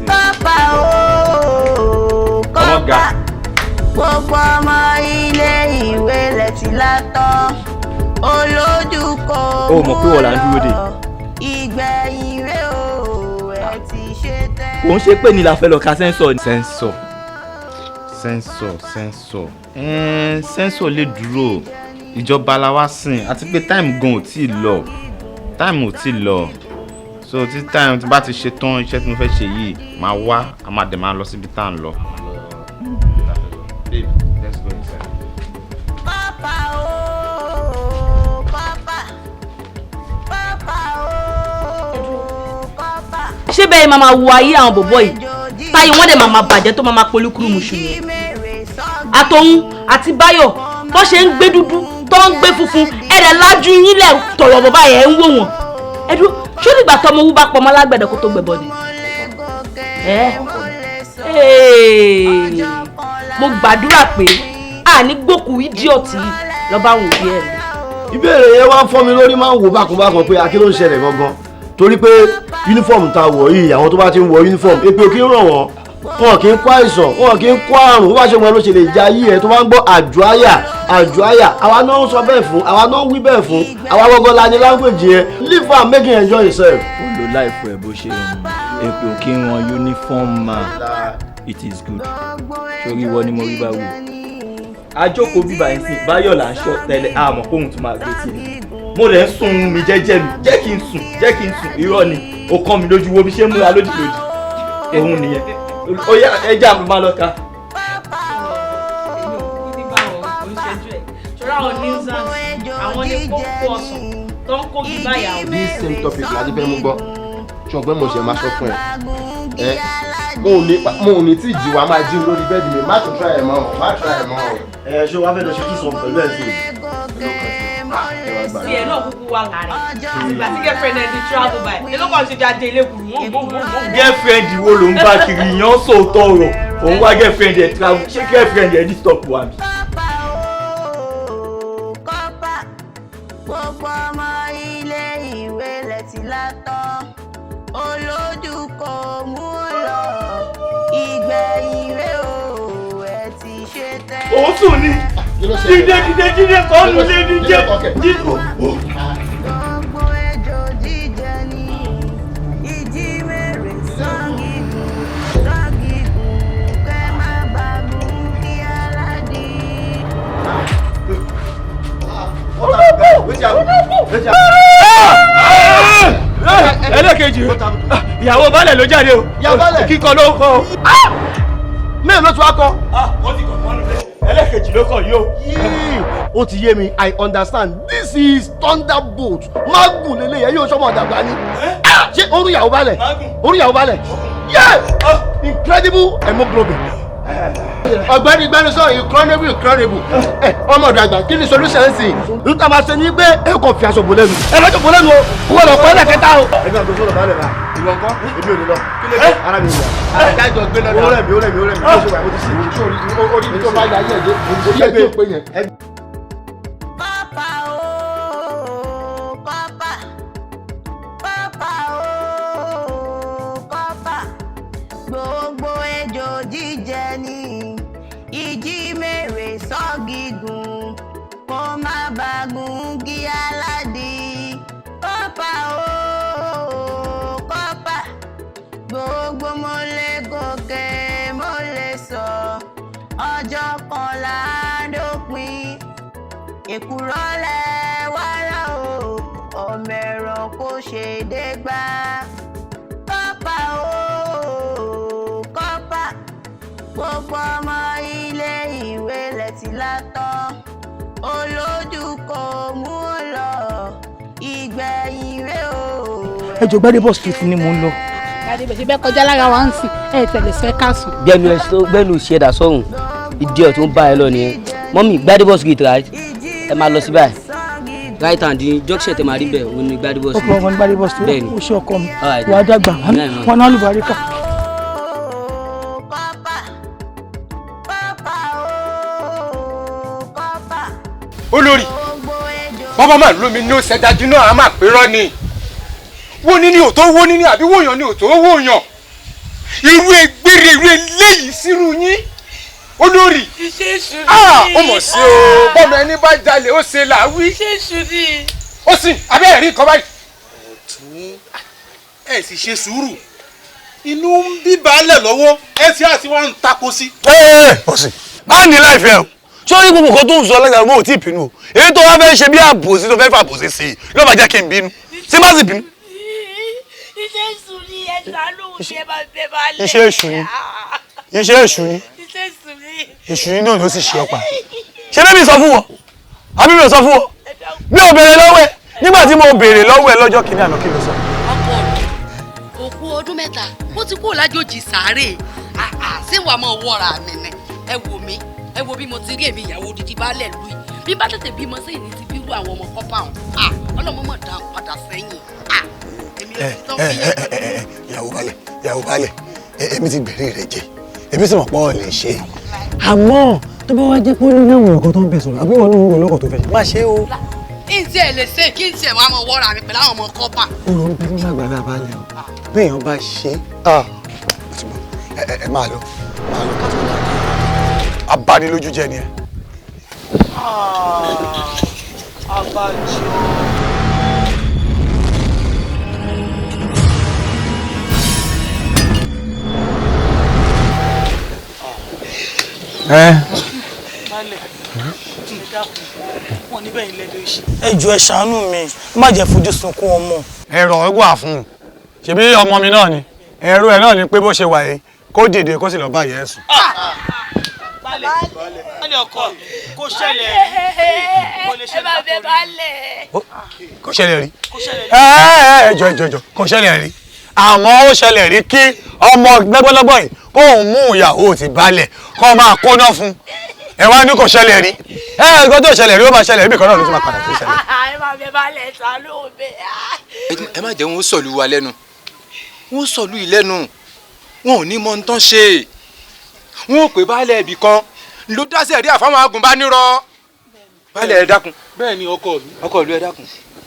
S6: Kọ́pà ooo kọ́pà, gbogbo ọmọ ilé ìwé lẹ̀ ti látọ̀, olójú kò
S3: Ó mọ̀ pé wọ́n là ń dúró dè.
S6: Ìgbẹ̀yìn rẹ̀ o, ẹ ti ṣe tẹ́.
S3: Kò ń ṣe pé ní la fẹ́ lọ ka sensor ni.
S7: Sensor, sensor, sensor, sensor lè dúró, ìjọba la wá sìn, àti pé time gan ò tí ì lọ, time ò tí ì lọ. So tí time tí bá ti ṣe tán iṣẹ́ tí mo fẹ́ ṣe yìí, máa wá, a máa dẹ̀ máa lọ síbi tá à ń lọ. Babe, let's go inside.
S6: Kọ́pà ooo kọ́pà, kọ́pà ooo kọ́pà.
S14: Ṣé bẹ́ẹ̀ máa ma wo ayé àwọn bọ̀bọ̀ yìí táyé wọ́n dẹ̀ máa ma bàjẹ́ tó máa ma polúkúrú muṣu ni? Àtòun àti Báyọ̀ bó ṣe ń gbé dúdú tó ń gbé funfun, ẹ̀rẹ̀ lájú yín lẹ̀ tọ̀rọ̀ bàbá yẹn ń wò wọ́n. Ẹ̀dùn ṣó nígbà tọmọ owó bá pọmọ lágbẹ̀dẹ kó tó gbẹ̀bọ ni? Ẹ́ mo gbàdúrà pé àní gbókù idiot yìí lọ́ba àwọn òbí ẹ̀ lọ.
S19: Ìbéèrè yẹn wá ń fọ́ mi lórí, máa ń wò bákanbákan pé akí ló ń ṣẹlẹ̀ gangan, torí pé uniform ta wọ̀ yìí, àwọn tó bá ti ń wọ uniform, èpè ò kí ń ràn wọ́n, wọn kì í kó àìsàn, wọn kì í kó àrùn. Bó bá ṣe wọn ló ṣe lè jẹ ayé ẹ. Tó bá ń gbọ́ àjọ àyà, àjọ àyà, àwa náà ń sọ bẹ́ẹ̀ fún, àwa náà ń wí bẹ́ẹ̀ fún, àwa gbọ́ngàn la ní language yẹn. Live am, make you enjoy yourself.
S3: Ó lo láìfọ ẹ bó ṣe ń èpè ò kí ń ran uniform man. It is good, torí ìwọ ni mo rí bá wò. Àjókòó bíbá yẹn sìn, Báyọ̀ là ń ṣọ́ tẹ́lẹ̀, àmọ́ kóhun tún máa gbé tiẹ̀. Mo lè ń sùn mi jẹ́jẹ́ mi, jẹ́ kí n sùn, jẹ́ kí n sùn. Irọ́ ni, ó kàn mí lójú wo bí ṣe ń múra lójijì òun nìyẹn. Ó yá, ẹja mi máa lọ ka.
S2: This same topic láti fẹ́ mú gbọ́, ṣùgbọ́n mo ṣe máa sọ fún ẹ ẹ, mo ò ní tí jí wa máa jí lórí bẹ́ẹ̀dì mi. Má tún try ẹ̀ mọ́ o, má try ẹ̀ mọ́ o.
S19: Ẹ ṣé wàá fẹ́ lọ ṣe kí sọ pẹ̀lú ẹ̀ sí i.
S14: Tiẹ̀ náà kúkú wà láàrin àtìgbà tí girlfriend ẹ ti travel by ẹ ló kàn ṣe jáde ilé kùrù wọ́n wọ́n wọ́n wọ́n.
S3: Girlfriend wo ló ń bá kiri yan sóòótọ́ ọ̀rọ̀? Òun wá girlfriend ẹ̀ travel, ṣé girlfriend ẹ̀ disturb wa mi.
S6: Kọ́pà, gbogbo ọmọ ilé ìwé lẹ̀ ti látọ̀, olójú kò mú lọ, ìgbẹ̀yìn rẹ̀ o, ẹ ti ṣe tẹ́.
S3: Òun sùn ni. Jíde, jíde, jíde kọ́ lu lé ní jẹ́ jíde.
S6: Gbogbo ejò jíjẹ ní ìjì mèrè sọ́gìgùn sọ́gìgùn kẹ́ má bàgùn kí aládì.
S3: Ẹlẹ́kejì, ìyàwó baálẹ̀ ló jáde o, kíkọ ló ń kọ o.
S19: Mẹ́rin ló tún wá kọ.
S3: Wọ́n ti kọ̀ mọ́nu lé, ẹlẹ́kejì ló kọ̀ yìí o.
S19: Ó ti yé mi, I understand. This is thunderbolt magun lele yẹn, yóò sọmọ ọ̀dàgbà ni. Ṣé orú ìyàwó balẹ̀? Orú ìyàwó balẹ̀, yeah, incredible hemoglobin.
S2: Ọ̀gbẹ́ni gbẹnusọ, incredible, incredible. Ẹ ọmọ ọ̀dọ̀ àgbà, kí ni solution sí?
S19: N ta máa ṣe ni pé ẹ kò fi aṣọ bò lẹ́nu, ẹ lọ́jọ́ bò lẹ́nu o, kó lọ pẹ́ lẹ́kẹta o. Ẹgbẹ́ àgbẹ̀ sọ̀rọ̀ balẹ̀ bá ìwọ kọ́, èmi ò ní lọ, ara mi yà.
S2: Adájọ́ gbé lọ́dà.
S19: Ó rẹ̀ mí, ó rẹ̀ mí, ó rẹ̀ mí, ó ṣe wà, mo ti sì.
S2: Orí tó bá yà yẹ̀ dé, orí ẹ̀ tó pé yẹn.
S6: Kọ́pà ooo kọ́pà, kọ́pà ooo kọ́pà, gbogbo ejò jíjẹ ní ìjì mèrè sọ́gìgùn kó má bàgùn kí aládì. Kọ́pà ooo kọ́pà, gbogbo mo lè gòkè mo lè sọ, ọjọ́ kan là á dópin. Èkùrọ́ lẹ wàrà o, ọmọ ẹ̀rọ kò ṣe dégbà. Kọ́pà ooo kọ́pà, gbogbo ọmọ ilé ìwé lẹ̀ ti látọ̀, olójú kò mú lọ, ìgbẹ̀yìn rẹ̀ o.
S15: Ẹ jọ̀ọ́, Gbádébọ̀ Street ni mò ń lọ.
S5: Gbádébọ̀ ṣe bẹ́ẹ̀ kọjá lára wa ń sìn, ẹ tẹ̀lé sẹ́ káàsùn.
S10: Gbẹnu ẹ gbẹnu ṣẹdá sọhùn, idiot tó ń bá ẹ lọ nìyẹn. Mọ́mí, Gbádébọ̀ Street, right? Ẹ máa lọ sí báyìí, right hand ní junction tẹ máa rí bẹ́ẹ̀, òun ni Gbádébọ̀ Street.
S15: Ọkọ wọn ní Gbádébọ̀ Street.
S10: Bẹ́ẹ̀ni.
S15: Ó ṣe ọkọ mi.
S10: All right.
S15: Wàá dàgbà wọn náà lùbáríkà.
S20: Olórí bàbá máa lómi ní ó ṣẹdájú náà, a máa pérọ́ ni. Wo ni ni ò tó wo ni ni àbí wòyàn ni ò tó wòyàn? Irú egbére irú eléyìí sírú yín olórí.
S9: Iṣẹ́ èṣù ni.
S20: Ó mọ̀ sí o, bọ́mọ ẹni bá jalè ó ṣe là wí.
S9: Iṣẹ́ èṣù ni.
S20: Ó sì abẹ́ ẹ̀rí kan báyìí.
S13: Ọ̀tún ẹ sì ṣe sùúrù, inú ń bí baálẹ̀ lọ́wọ́ ẹ sì àti wá ń tako sí.
S12: Ẹ ọ̀sìn bá ní láìfẹ́ o, sórí gbogbo nǹkan tó ń sọ lẹ́gbẹ̀ẹ́ mo ò tí ì bínú o. Èyí tó wá fẹ́ ṣe bí àbòsí tó fẹ́ fàbòsí sí i ló máa jẹ́ kí n bínú tí má sì bínú.
S9: Iṣẹ́ èṣù ni, ẹ ṣàánú mi, ẹ bá bẹ baálẹ̀.
S12: Iṣẹ́ èṣù ni, iṣẹ́ èṣù ni.
S9: Iṣẹ́ èṣù ni.
S12: Èṣù ni náà ló sì ṣe ọ̀pá. Ṣé bẹ́ẹ̀ mi sọ fún wọn àbí mi ò sọ fún wọn? Mi ò béèrè lọ́wọ́ ẹ nígbà tí mo béèrè lọ́wọ́ ẹ lọ́jọ́ kìíní àná, kí ló sọ?
S21: Òkú ọdún 3 ó ti kúrò lájòjì sàárè. Ṣé wàá mọ wọra mi ni? Ẹ wò mí, ẹ wo bí mo ti rí èmi ìyàwó odidi baálẹ̀ lù yìí. Bí bá tètè bímọ sẹ́yìn ní ti bírú àwọn ọmọ kọ́pà ọ̀hún, ọlọ́mọ mọ̀ dá padà sẹ́yìn.
S12: Ẹ ẹ ẹ ẹ ìyàwó balẹ̀, ìyàwó balẹ̀, èmi ti gbèrè rẹ jẹ, èmi sì mọ̀ pé ọ̀ lè ṣe. Àmọ́ tó bá wá jẹ́ pé ó ní àwọn nǹkan tó ń bẹ̀ sọ̀rọ̀ àbí wọn ní òun lọ́kọ̀ tó fẹ́ má ṣe o.
S21: Kí n tiẹ̀ lè ṣe, kí n tiẹ̀ wá mọ wọ́ra mi pẹ̀lú àwọn ọmọ kọ́pà.
S12: Ó lọ ń bínú lágbàlá balẹ̀ o, béèyàn bá ṣe é ẹ máa lọ, máa lọ kátó máa lọ. Abanilójú jẹ́ ni ẹ.
S4: Abájọ.
S12: Ẹ.
S4: Baálẹ̀, ẹ dákun, wọn níbẹ̀ yín lẹ́dọ̀ iṣẹ́. Ẹ jọ̀ọ́ ẹ ṣàánú mi, má jẹ́ fojú sunkún ọmọ.
S12: Ẹ̀rọ wà fún un, ṣebí ọmọ mi náà ni, ẹ̀rọ ẹ̀ náà ni pé bó ṣe wà yìí kó dìde kó sì lọ bá ìyá ẹ̀ sùn.
S4: Baálẹ̀ ọkọ mi, kò ṣẹlẹ̀ rí. Kò lè ṣẹlẹ̀ látọ̀rí.
S12: Kò ṣẹlẹ̀ rí. Ẹ ẹ jọ̀ọ́ jọ̀ọ́ jọ̀ọ́, kò ṣẹlẹ̀ rí. Àmọ́ ó ṣẹlẹ̀ rí kí ọmọ lọ́gbọ́lọ́gbọ́ yìí kó òun mú ìyàwó ti balẹ̀ kó máa kóná fún ẹ wá ní kò ṣẹlẹ̀ rí. Ẹ nǹkan tó ṣẹlẹ̀ rí ó máa ṣẹlẹ̀ rí bìkan náà ló tún máa padà tó ṣẹlẹ̀.
S9: Ẹ má bẹ baálẹ̀ ṣàánú mi.
S13: Ẹ má jẹ́ wọn ó sọ̀lú wa lẹ́nu, wọn ó sọ̀lú yìí lẹ́nu, wọn ò ní mọ ohun tán ṣe, wọn ò pè baálẹ̀ ibì kan ló dáṣẹ̀ rí àfáwọn agùnbánirọ̀. Baálẹ̀ ẹ dákun.
S22: Bẹ́ẹ̀ ni ọkọ mi.
S13: Ọkọ ìlú ẹ dákun.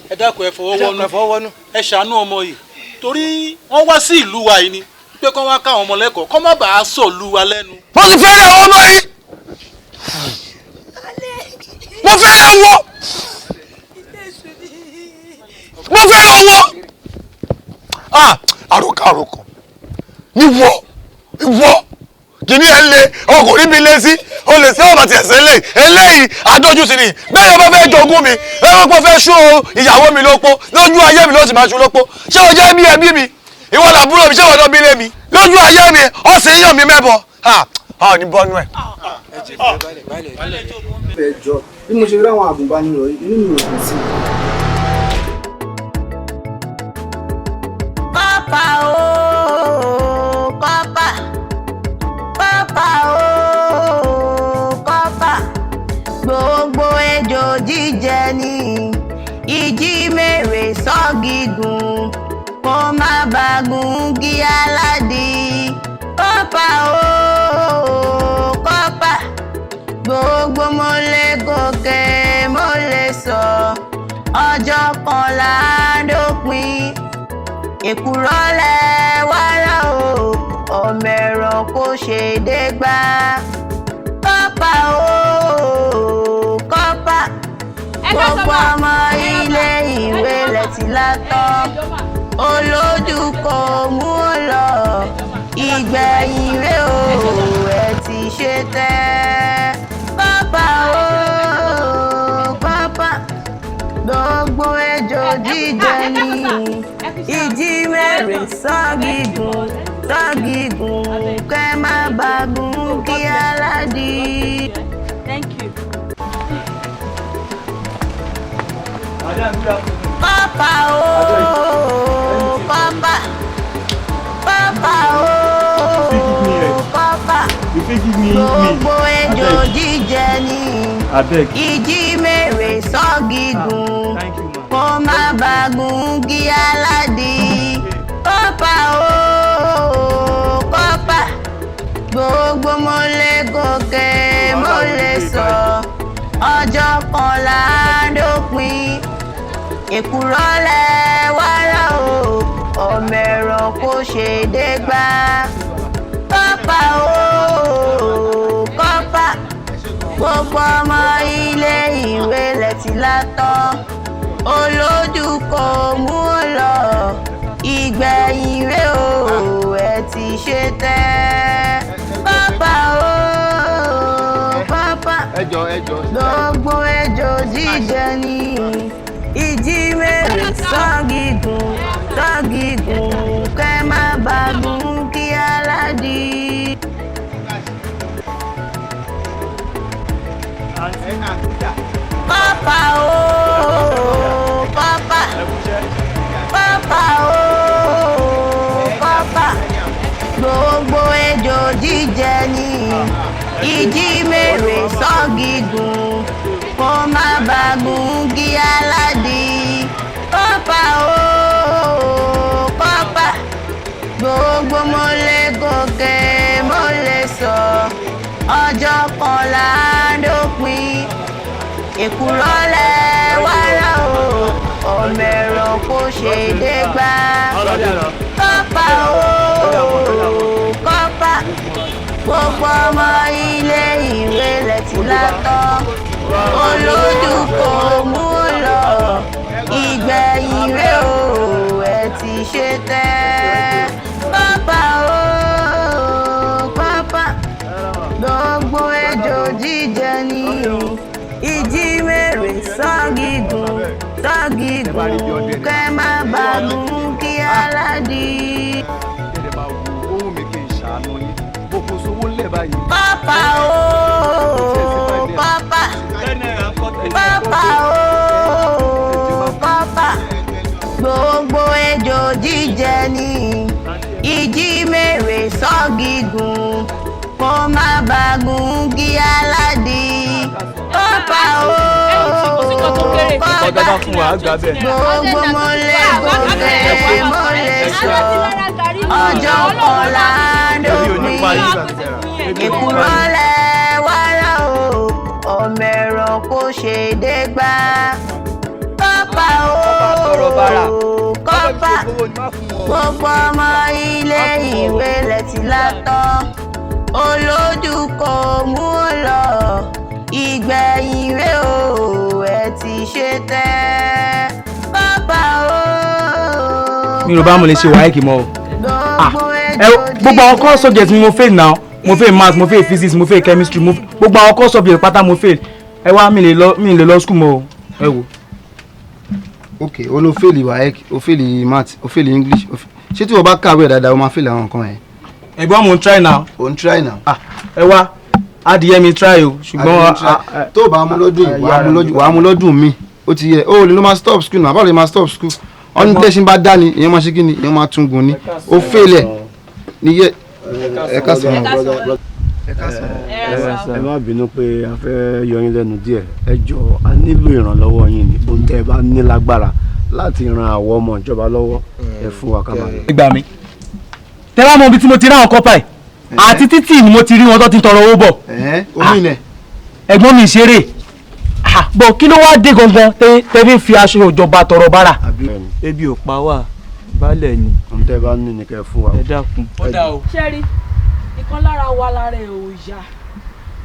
S22: Ẹ dákun, ẹ fọwọ́ wọnú.
S13: Ẹ fọwọ́ wọnú.
S22: Ẹ ṣàánú ọmọ yìí torí wọ́n wá sí ìlú wa yìí ni pé kọ́ wá káwọn ọmọ lẹ́kọ̀ọ́ kọ́ má bàa sọ̀lú wa lẹ́nu.
S12: Mo ti fẹ́rẹ̀ àwọn ọmọ yìí, mo fẹ́rẹ̀ wọn, mo fẹ́rẹ̀ wọn. Àròkọ àròkọ ìwọ ìwọ kìíní ẹ lé ọkùnrin mi lé sí o lè sí ọ̀bà tí ẹ̀sẹ̀ lé eléyìí adójú sí ni. Bẹ́ẹ̀ bá fẹ́ jogún mi, ẹ bá fẹ́ ṣú ìyàwó mi lópó lójú ayé mi ló sì máa ṣú lópó. Ṣé o jẹ́ bí ẹbí mi? Ìwọ làbúrò mi, ṣé ìwọ lọ bí lé mi lójú ayé mi? Ó sì ń yàn mí mẹ́bọ ọ ní bọ́nú ẹ̀.
S23: Ẹ jọ, bí mo ṣe rí àwọn àgùnbánirọ̀ yìí, inú mi ò dùn sí i.
S6: Kọ́pà ooo, kọ́pà, kọ́pà ooo, kọ́pà. Gbogbo ejò jíjẹ ni ìjì mèrè sọ́gígùn kó má bàa gungi aládì. Kọ́pà ooo, kọ́pà. Gbogbo mo lè gòkè mo lè sọ, ọjọ́ kan là á dópin. Èkùrọ́ lẹ wàrà o, ọmọ ẹ̀rọ kò ṣe dégbà. Kọ́pà o, kọ́pà. Gbogbo ọmọ ilé ìwé lẹ ti látọ̀, olójú kò mú ọ lọ. Ìgbẹ̀yìn rẹ̀ o, ẹ ti ṣe tẹ́. Kọ́pà o, kọ́pà. Gbogbo ejò jíjẹ ni ìjì mẹ́rin sọ́gígùn sọ́gígùn kẹ́ má bàa gùn kí aládì.
S1: Thank you.
S6: Kọ́pà ooo, kọ́pà, kọ́pà ooo, kọ́pà. Gbogbo ejò jíjẹ ni ìjì mẹ́rin sọ́gígùn kó má bàa gungi aládì. Kọ́pà ooo, kọ́pà. Gbogbo mo lè gòkè mo lè sọ, ọjọ́ kan là á dópin. Èkùrọ́ lẹ wàrà o, kó ṣe dégbà. Kọ́pà ooo kọ́pà, gbogbo ọmọ ilé ìwé lẹ́tì látọ̀, olójú kò mú lọ, ìgbẹ̀yìn rẹ̀ o ẹ ti ṣe tẹ́. Kọ́pà ooo kọ́pà, gbogbo ejò jíjẹ ni ìjì mèrè sọ́gìgùn sọ́gìgùn kẹ́ má bàa gùn kí aládì. Pápá ooo pápá, pápá ooo pápá, gbogbo ejò jíjẹ ni ìjì mèrè sọ́gìgùn kó má bàa gùn kí aládì. Pápá ooo pápá, gbogbo mo lè gòkè mo lè sọ, ọjọ́ kan là ń dópin, èkùrọ́lẹ̀ wàrà o, ọmọ ẹ̀rọ kò ṣe dégbà. Kọ́pà ooo kọ́pà, gbogbo ọmọ ilé ìwé lẹ́tì látọ̀, olójú kò mú lọ, ìgbẹ̀yìn rẹ̀ o ẹ ti ṣe tẹ́. Pápá ooo pápá, gbogbo ejò jíjẹ ni ìjì mèrè sọ́gìgùn sọ́gìgùn kẹ́ má bàa gùn kí aládì. Pápá ooo pápá, pápá ooo pápá, gbogbo ejò jíjẹ ni ìjì mèrè sọ́gìgùn kó má bàa gùn kí aládì. Pápá ooo pápá, gbogbo mo lè gòkè mo lè sọ, ọjọ́ kan là ń dópin, èkùrọ́lẹ̀ wàrà o, ọmọ ẹ̀rọ kò ṣe dégbà. Pápá ooo kọ́pà, gbogbo ọmọ ilé ìwé lẹ́tì látọ̀, olójú kò mú lọ, ìgbẹ̀yìn rẹ̀ o ẹ ti ṣe tẹ́. Pápá ooo.
S4: Mi ò bá mo lè ṣe wáyé mọ́ o. Gbogbo àwọn core subjects mi mo fail now, mo fail maths, mo fail physics, mo fail chemistry, gbogbo àwọn core subjects pátá mo fail. Ẹ wá mi lè lọ school mọ́ o, ẹ wò.
S23: Ok, o lo fail WAEC, o fail maths, o fail English, ṣé tí o bá kàwé dáadáa o máa fail àwọn nǹkan yẹn.
S4: Ẹ̀gbọ́n mo ń try now.
S23: O ń try now.
S4: Ẹ wá adìyẹ mi try o, ṣùgbọ́n
S23: tó o bá mú lọ́dún yìí wàá mú lọ́dún mi, ó ti yẹ o lè ló máa stop school náà, báwo lè máa stop school? Ọ́n ní tẹ́sí bá dá ni ìyẹn máa ṣe kí ni, ìyẹn máa tún gùn ni, o fail ẹ̀ níyẹ. Ẹ káàsán.
S19: Ẹ má bínú pé a fẹ́ yọ yín lẹ́nu díẹ̀, ẹ jọ̀ọ́ a nílò ìrànlọ́wọ́ yín ni, ohun tẹ́ ẹ bá ní lágbára láti ran àwọn ọmọ ìjọba lọ́wọ́ ẹ fún wa ká máa lọ.
S4: Ẹ gbà mí, tẹ́ bá mọ ibi tí mo ti rí àwọn kọ́pà yìí àti títì ni mo ti rí wọn tó ti ń tọrọ owó bọ̀. Ẹ̀gbọ́n mi ṣeré bọ̀, kí ló wá dé gangan tẹ́ fi ń fi aṣọ ìjọba tọrọ bára.
S3: Ebi ò pa wá baálẹ̀ ni.
S19: Ohun tẹ́ bá ní ni kẹ́ fún wa.
S3: Ẹ dákun.
S1: Ó dà o. Ṣẹ́rí ìkan lára wa lára ẹ̀ ò yá,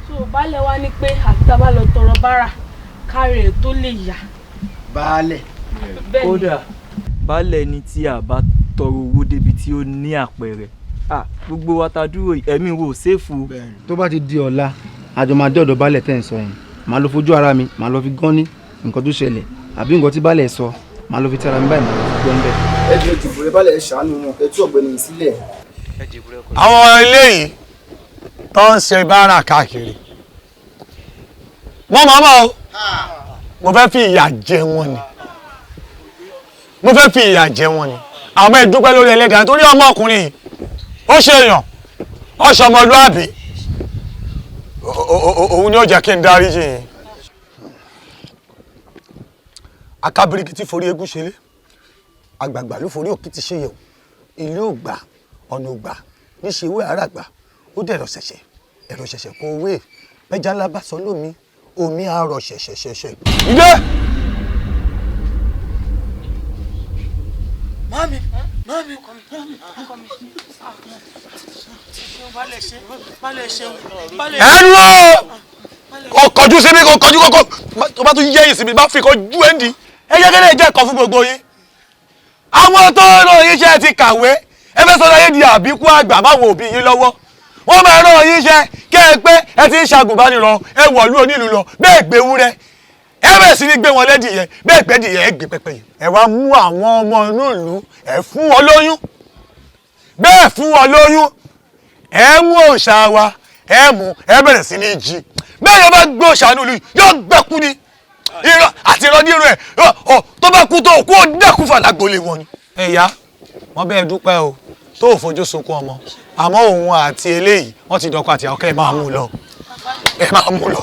S1: so baálẹ̀ wa ní pé àti tá a bá lọ tọrọ bára kárẹ̀ ẹ̀ tó lè yá.
S23: Baálẹ̀.
S3: Kódà baálẹ̀ ni tí a bá tọrọ owó débi tí ó ní àpẹẹrẹ, gbogbo wa ta dúró ẹ̀mí wo ṣéèfù.
S23: Tó bá ti di ọ̀la àjọ máa dé ọ̀dọ̀ baálẹ̀ tẹ́ ń sọ yẹn, màá lọ fojú ara mi, màá lọ fi gán ní nǹkan tó ṣẹlẹ̀ àbí nǹkan tí baálẹ̀ sọ, màá lọ fi tẹ́ra mi báyìí, màá lọ fi gbọ́n bẹ́ẹ̀. Ẹ jẹ́ ìdìbò rẹ baálẹ̀ ṣàánú wọn, ẹ tú ọ̀gbẹ́ni yìí sílẹ̀.
S12: Àwọn eléyìí tó ń ṣe báárà káàkiri, wọ́n máa mọ̀ o, mo fẹ́ fi ìyà jẹ wọn ni, mo fẹ́ fi ìyà jẹ wọn ni. Àmọ́ ẹ dúpẹ́ lórí ẹlẹ́dàá torí ọmọkùnrin yìí ó ṣe èèyàn, ó ṣọmọlúàbí, òun ni ó jẹ́ kí n dáríjì yín. Akábíríkì tí forí eégún ṣeré, àgbààgbà ló forí òkìtì ṣe yẹ̀wò, ilé ò gbà, ọ̀nà ò gbà, níṣẹ́ ìwé àràgbà, ó dẹ̀rọ̀ ṣẹ̀ṣẹ̀, ẹ̀rọ ṣẹ̀ṣẹ̀ kó owó ẹ̀, bẹ́jà ńlá bá sọ lómi, omi àárọ̀ ṣẹ̀ṣẹ̀ṣẹ̀ṣẹ̀. Ìdè!
S13: Mami,
S8: Mami, mami,
S12: Ẹnu o, kò kọjú síbi, kò kọjú kókó tó bá tún yẹ́yìn síbi bá fi kọjú ẹ̀ ń di. Ẹ jẹ́ kéde jẹ́ ẹ̀kọ́ fún gbogbo yín. Àwọn tó rán yín iṣẹ́ ti kàwé, ẹ fẹ́ sọ láyé di àbíkú àgbà máwọn òbí yín lọ́wọ́. Wọ́n máa rán yín iṣẹ́ kẹ́ ẹ pé ẹ ti ń ṣàgùnbánirọ̀, ẹ wọ̀lú onílùú lọ, bẹ́ẹ̀ gbé wúrẹ́, ẹ bẹ̀rẹ̀ sí ní gbé wọn lẹ́dìyẹ, bẹ́ẹ̀ gbẹ́dìyẹ ẹ gbé pẹ́pẹ́yẹ. Ẹ wá mú àwọn ọmọ inú ìlú, ẹ fún wọn lóyún, bẹ́ẹ̀ fún wọn lóyún, ẹ mú òòṣà wa, ẹ mú, ẹ bẹ̀rẹ̀ sí ní jí. Bẹ́ẹ̀ yóò bá gbé òòṣà inú ìlú yìí, yóò gbẹ́kú ni irọ́ àti irọ́ nírú ẹ̀ ọ tó bá kú tó kú ó dẹ́kun fàlágbólé wọn ni. Ẹ̀yà wọ́n bẹ́ẹ̀ dúpẹ́ o tó ò fojú sunkún ọmọ, àmọ́ òun àti eléyìí wọ́n ti dọ́kọ àti àwọn kẹ́ ẹ máa mú lọ, ẹ máa mú lọ.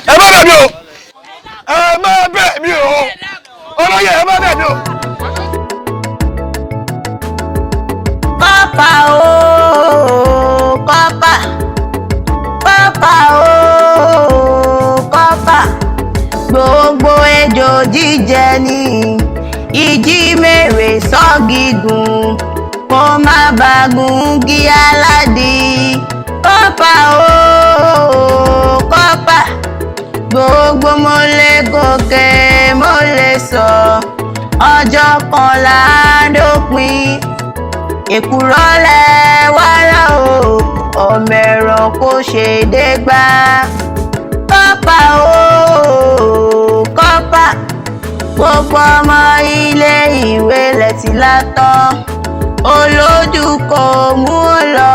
S12: Ẹ má bẹ̀ mí o, ẹ má bẹ̀ mí o, olóyè ẹ má bẹ̀ mí o.
S6: Kọ́pà ooo kọ́pà, kọ́pà ooo kọ́pà, gbogbo ejò jíjẹ ní ìjì mèrè sọ́gígùn kó má bàa gungi aládì. Kọ́pà ooo kọ́pà, gbogbo mo lè gòkè mo lè sọ, ọjọ́ kan là á dópin. Èkùrọ́ lẹ wàrà o, ọmọ ẹ̀rọ kò ṣe dégbà. Kọ́pà ooo kọ́pà, gbogbo ọmọ ilé ìwé lẹ ti látọ́, olójú kò mú ọ lọ.